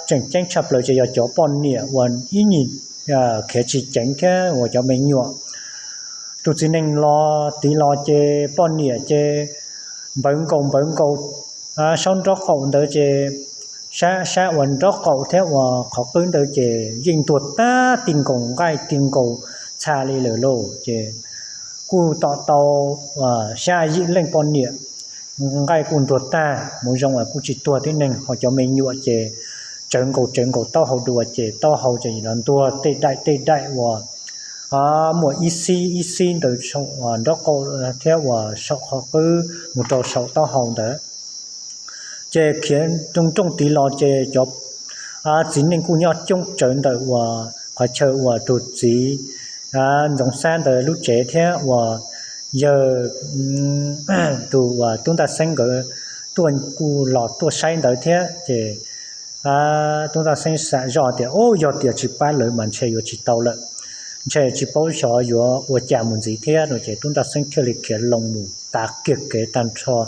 tseem ceeb tshaj plaws ces yog cov poj niam uas ib nyuag khiav tsis ceev thiab uas cov me nyuam. Tus txiv nees los tid los ces poj niam ces npawv nkaus npawv nkaus sab nraub qaum ntawd ces sab uas nraub qaum thiab uas qhov qwb ntawd ces yeej ntuag tag, ti nkaus nqaij ti nkaus txha li lawm lauj. Ces kuj tom tau xya yim leej poj niam, nqaij kuj ntuag tag, mus zoo uas kuj tsis tuag tib neeg, ho cov me nyuam ces tsawv nkaus tsawv nkaus taub hau dua ces taub hau ces los ntuag tej daim tej daim uas muaj ib xib ib xib ntawd saum nraub qaum thiab uas saum qhov qwb mus rau saum taub hau ntawd. Ces khiav nroo nrooj tid los ces cov txiv neej kuj nyob coob tsawv ntawm uas qhov chaw uas tus txiv Ntxoov Xab ntawd lub tsev thiab uas yawg tus uas Tub Ntaj Xeeb nkawd tuaj kuj los tuaj saib ntawd thiab ces Tub Ntaj Xeeb xav zoj tias, o, yog tias tsis pab lawv mas ntshe yuav tsis tau lawm, ntshe tsis paub xyov yuav ua cas mus ntxiv thiab no ces Tub Ntaj Xeeb thiaj li khiav loo mus tav kiag kev tag nrho.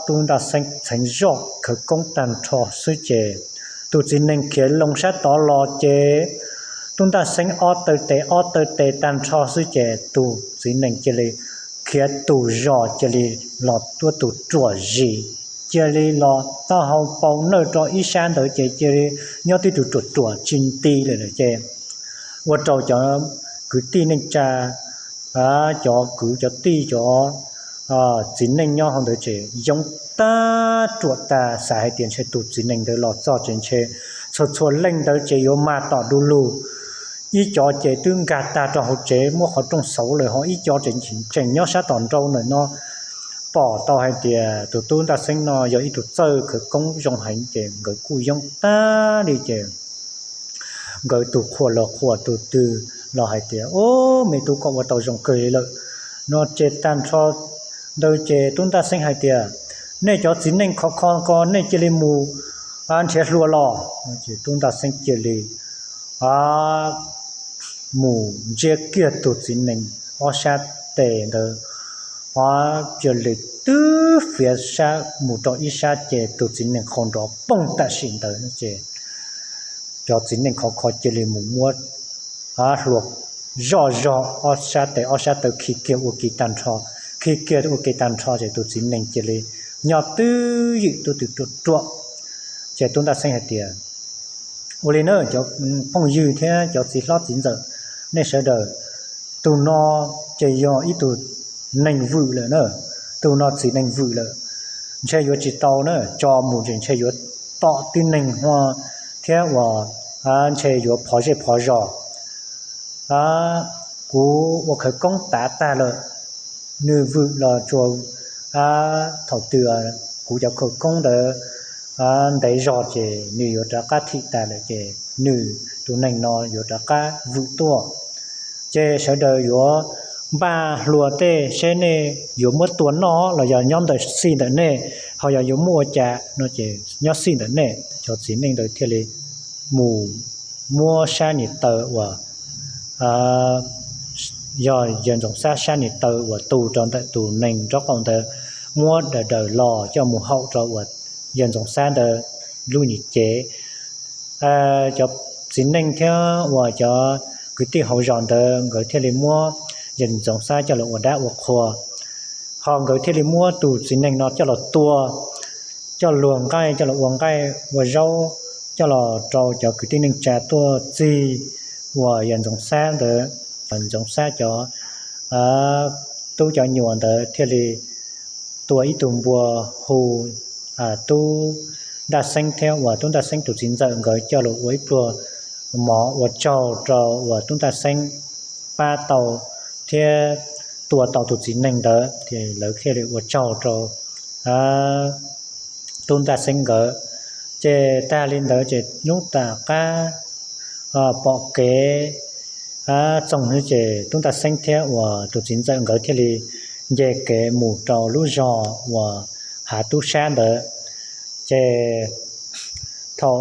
Tub Ntaj Xeeb txheev zoj khawv koob tag nrho xwb ces tus txiv nees khiav loo sab tod los ces Tub Ntaj Xeeb ob taw tes ob taw tes tag nrho xwb ces tus txiv nees cia li khiav tus zos cia li los tuab tus ruam zis, cia li los taub hau pau nawj rau ib sab ntawd ces cia li nyob tib tug ruam ruam tsis nti lawm ces ua rau cov kwv tij neej tsa, cov kwv cov tij cov txiv neej nyob hauv ntawd ces yoob tag ruam tas, xav hais tias ntshe tus txiv nees ntawd los txog ces ntshe txhua txhua leej ntawd ces yuav mag tom du lug. Ib cov ces twb nkag tag rau hauv tsev muab qhov rooj xauv lawm, ho ib cov tseem nyob sab tom nraud ntawm no. Pom tau hais tias tus Tub Ntaj Xeeb no yog ib tug txawj khawv koob zoo heev ces nkawd kuj yoob tag li ces nkawd tus qhuas los qhuas tus twg los hais tias, o, me tub, koj ua tau zoo kawg li lawm no ces tag nrho ntawd ces Tub Ntaj Xeeb hais tias, nej cov txiv neej khov kho ko nej cia li mus nrhiav hlua los. Ces Tub Ntaj Xeeb cia li mus ntsiab kiag tus txiv nees ob sab tes ntawd, cia li twb fiav sab mus rau ib sab ces tus txiv nees qau nrov poog tam sim ntawd ces cov txiv neej khov kho cia li mus muab hlua zoj zog ob sab tes ob sab taw khi kiag ua ke tag nrho, khi kiag ua ke tag nrho ces tus txiv nees cia li nyob twj ywm twb twb ruam ruam. Ces tub ntaj xeeb hais tias, ua li na cov phooj ywg thiab cov txiv hlob txiv ntxawm, nej sawv daws, tus no ces yog ib tug nees vwm lawm na, tus no txiv nees vwm lawm, ntshe yuav tsis tau na, tso mus ces ntshe yuav tom tib neeg hua thiab uas ntshe yuav phov zej phov zos. Kuv ua khawv koob tav tag lawm, nws vwm los tsuas thaum twg kuv cov khawv koob ntawd ntev zog ces nws yuav rov qab thim tas lawm ces nws tus nees no yuav rov qab vwm tuaj. Ces sawv daws yuav npaj hlua tej seb nej yuav muab tua noj los yog nyob ntawm xij ntawm nej, ho yog yuav muab ua cas no ces nyob xij ntawm nej. Cov txiv neej ntawd thiaj li mus muab sab niag taw uas yog yawg Ntxoov Xab sab niag taw uas tu rau ntawm tus nees nraub qaum ntawd, muab daws daws los coj mus haum rau uas yawg Ntxoov Xab ntawd lub niag cev. Cov txiv neej thiab uas cov kwv tij hauv zos ntawd nkawd thiaj li muab yawg Ntxoov Xab coj los ua dab ua qhua, ho nkawd thiaj li muab tus txiv neej no coj los tua, coj luag nqaij coj los ua nqaij ua zaub, coj los rau cov kwv tij neej tsa tuaj txig uas yawg Ntxoov Xab ntawd. Ntxoov Xab cov tub cov nyuam ntawd thiaj li tua ib tug npua hu tub ntaj xeeb thiab uas tub ntaj xeeb tus txiv ntxawm nkawd coj los ua ib pluag mov ua tsaug rau uas tub ntaj xeeb pab tau thiab tua tau tus txiv neej ntawd, lawv thiaj li ua tsaug rau tub ntaj xeeb nkawd. Ces tag li ntawd ces hnub tom qab pom kev txoog xwb ces tub ntaj xeeb thiab uas tus txiv ntxawm nkawd thiaj li nce kev mus rau lub zog uas hav tub sab ntawd. Ces thaum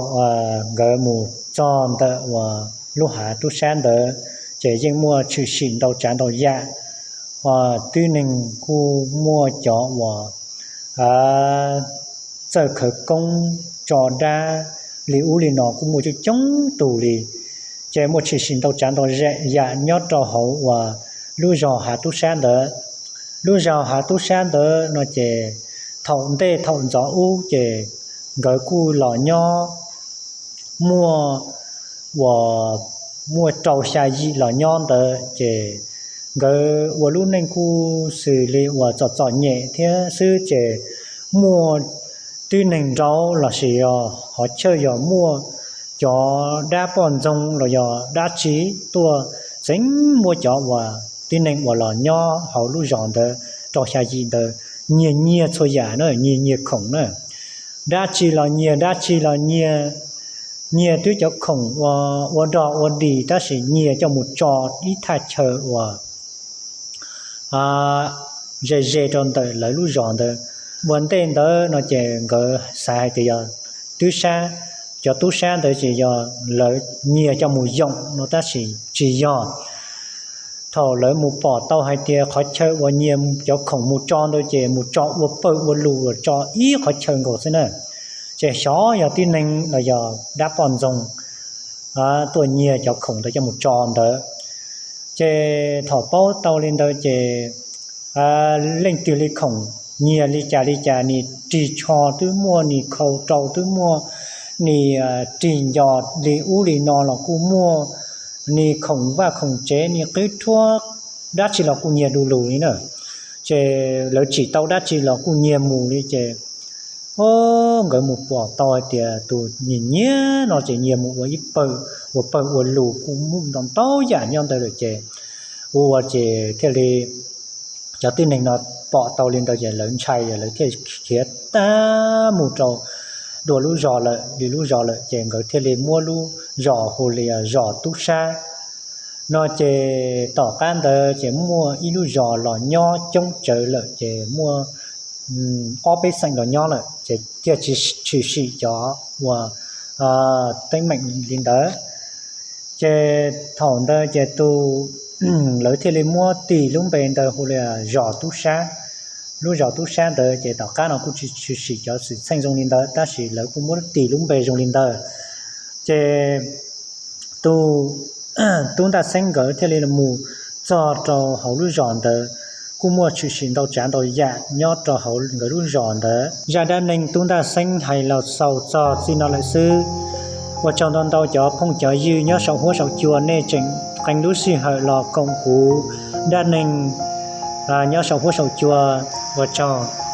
nkawd mus txog ntawm uas lub hav tub sab ntawd ces yeej muaj tshwm sim ntau tsav ntau yam, uas tib neeg kuj muaj cov uas txawj khawv koob tso dab li ub li no kuj muaj coob coob tus li. Ces muaj tshwm sim ntau tsav ntau yam nyob rau hauv uas lub zog hav tub sab ntawd. Lub zog hav tub sab ntawd no ces thaum ntej thaum ntxov ub ces nkawd kuj los nyob muaj uas muaj rau xya yim los nyob ntawd ces nkawd ua lub neej kuj xws li uas txom txom nyem thiab xwb ces muaj tib neeg nraud lossis yog qhov chaw yog muaj cov dab poj ntxoog los yog dab tsi tuaj txeev muab cov uas tib neeg uas los nyob hauv lub zos ntawd rau xya yim ntawd nyiag nyiag txhua yam na, nyiag nyiag khoom na. Dab tsi los nyiag, dab tsi los nyiag, nyiag twb cov khoom ua dog ua dig tab sis nyiag coj mus tso ib thaj chaw uas ze ze rau ntawm lawv lub zos ntawd. Ua ntej ntawd no ces nkawd xav hais tias yog tub sab, cov tub sab ntawd ces yog lawv nyiag coj mus yoom no tab sis tsis yog. Thaum lawv mus pom tau hais tias qhov chaw uas nyiag cov khoom mus tso ntawd ces mus tso ua pawg ua lus los tso ib qhov chaw nkaus xwb na. Ces xyov yog tib neeg los yog dab poj ntxoog tuaj nyiag cov khoom ntawd coj mus tso ntawd. Ces thaum paub tau li ntawd ces leej twg li khoom nyiag li cas li cas, nim rig tsho twb muaj, nim khau rau twb muaj, nim rig nco li ub li no los kuj muaj, nim khoom vaj khoom tsev nim qib rhuab, dab tsi los kuj nyiag du lug li na. Ces lawv tsim tau dab tsi los kuj nyiag mus li ces o, nkawd mus pom tau hais tias tus nyiag nyiag no ces nyiag mus ua ib pawg, ua pawg ua lus kuj muaj ntau ntau yam nyob ntawd lawm ces ua ua ces thiaj li cov tib neeg no pom tau li ntawd ces lawv ntshai, lawv thiaj khiav tag mus rau dua lub zos lawm, li lub zos lawm ces nkawd thiaj li muab lub zos hu li zos Tub Sab no. Ces tom qab ntawd ces muaj ib lub zos los nyob coob tsawv lawm ces muaj ob peb xeem los nyob lawm ces thiaj tshwm sim cov uas teeb meem li ntawd. Ces thaum ntawd ces tus, lawv thiaj li muab tis lub npe ntawd hu li zos Tub Sab. Lub zos Tub Sab ntawd ces tom qab no kuj tsis tshwm sim cov xwm txheej zoo li ntawd tab sis lawv kuj muab tis lub npe zoo li ntawd. Ces tus Tub Ntaj Xeeb nkawd thiaj li mus txog rau hauv lub zos ntawd. Kuj muaj tshwm sim ntau tsav ntau yam nyob rau hauv nkawd lub zos ntawd. Zaj dab neeg Tub Ntaj Xeeb hais los xaus txog txij no lawm xwb. Ua tsaug ntau ntau cov phooj cov ywg nyob saum huab saum cua nej tseem qee lub sij hawm los koom kuv dab neeg nyob saum huab saum cua. Ua tsaug.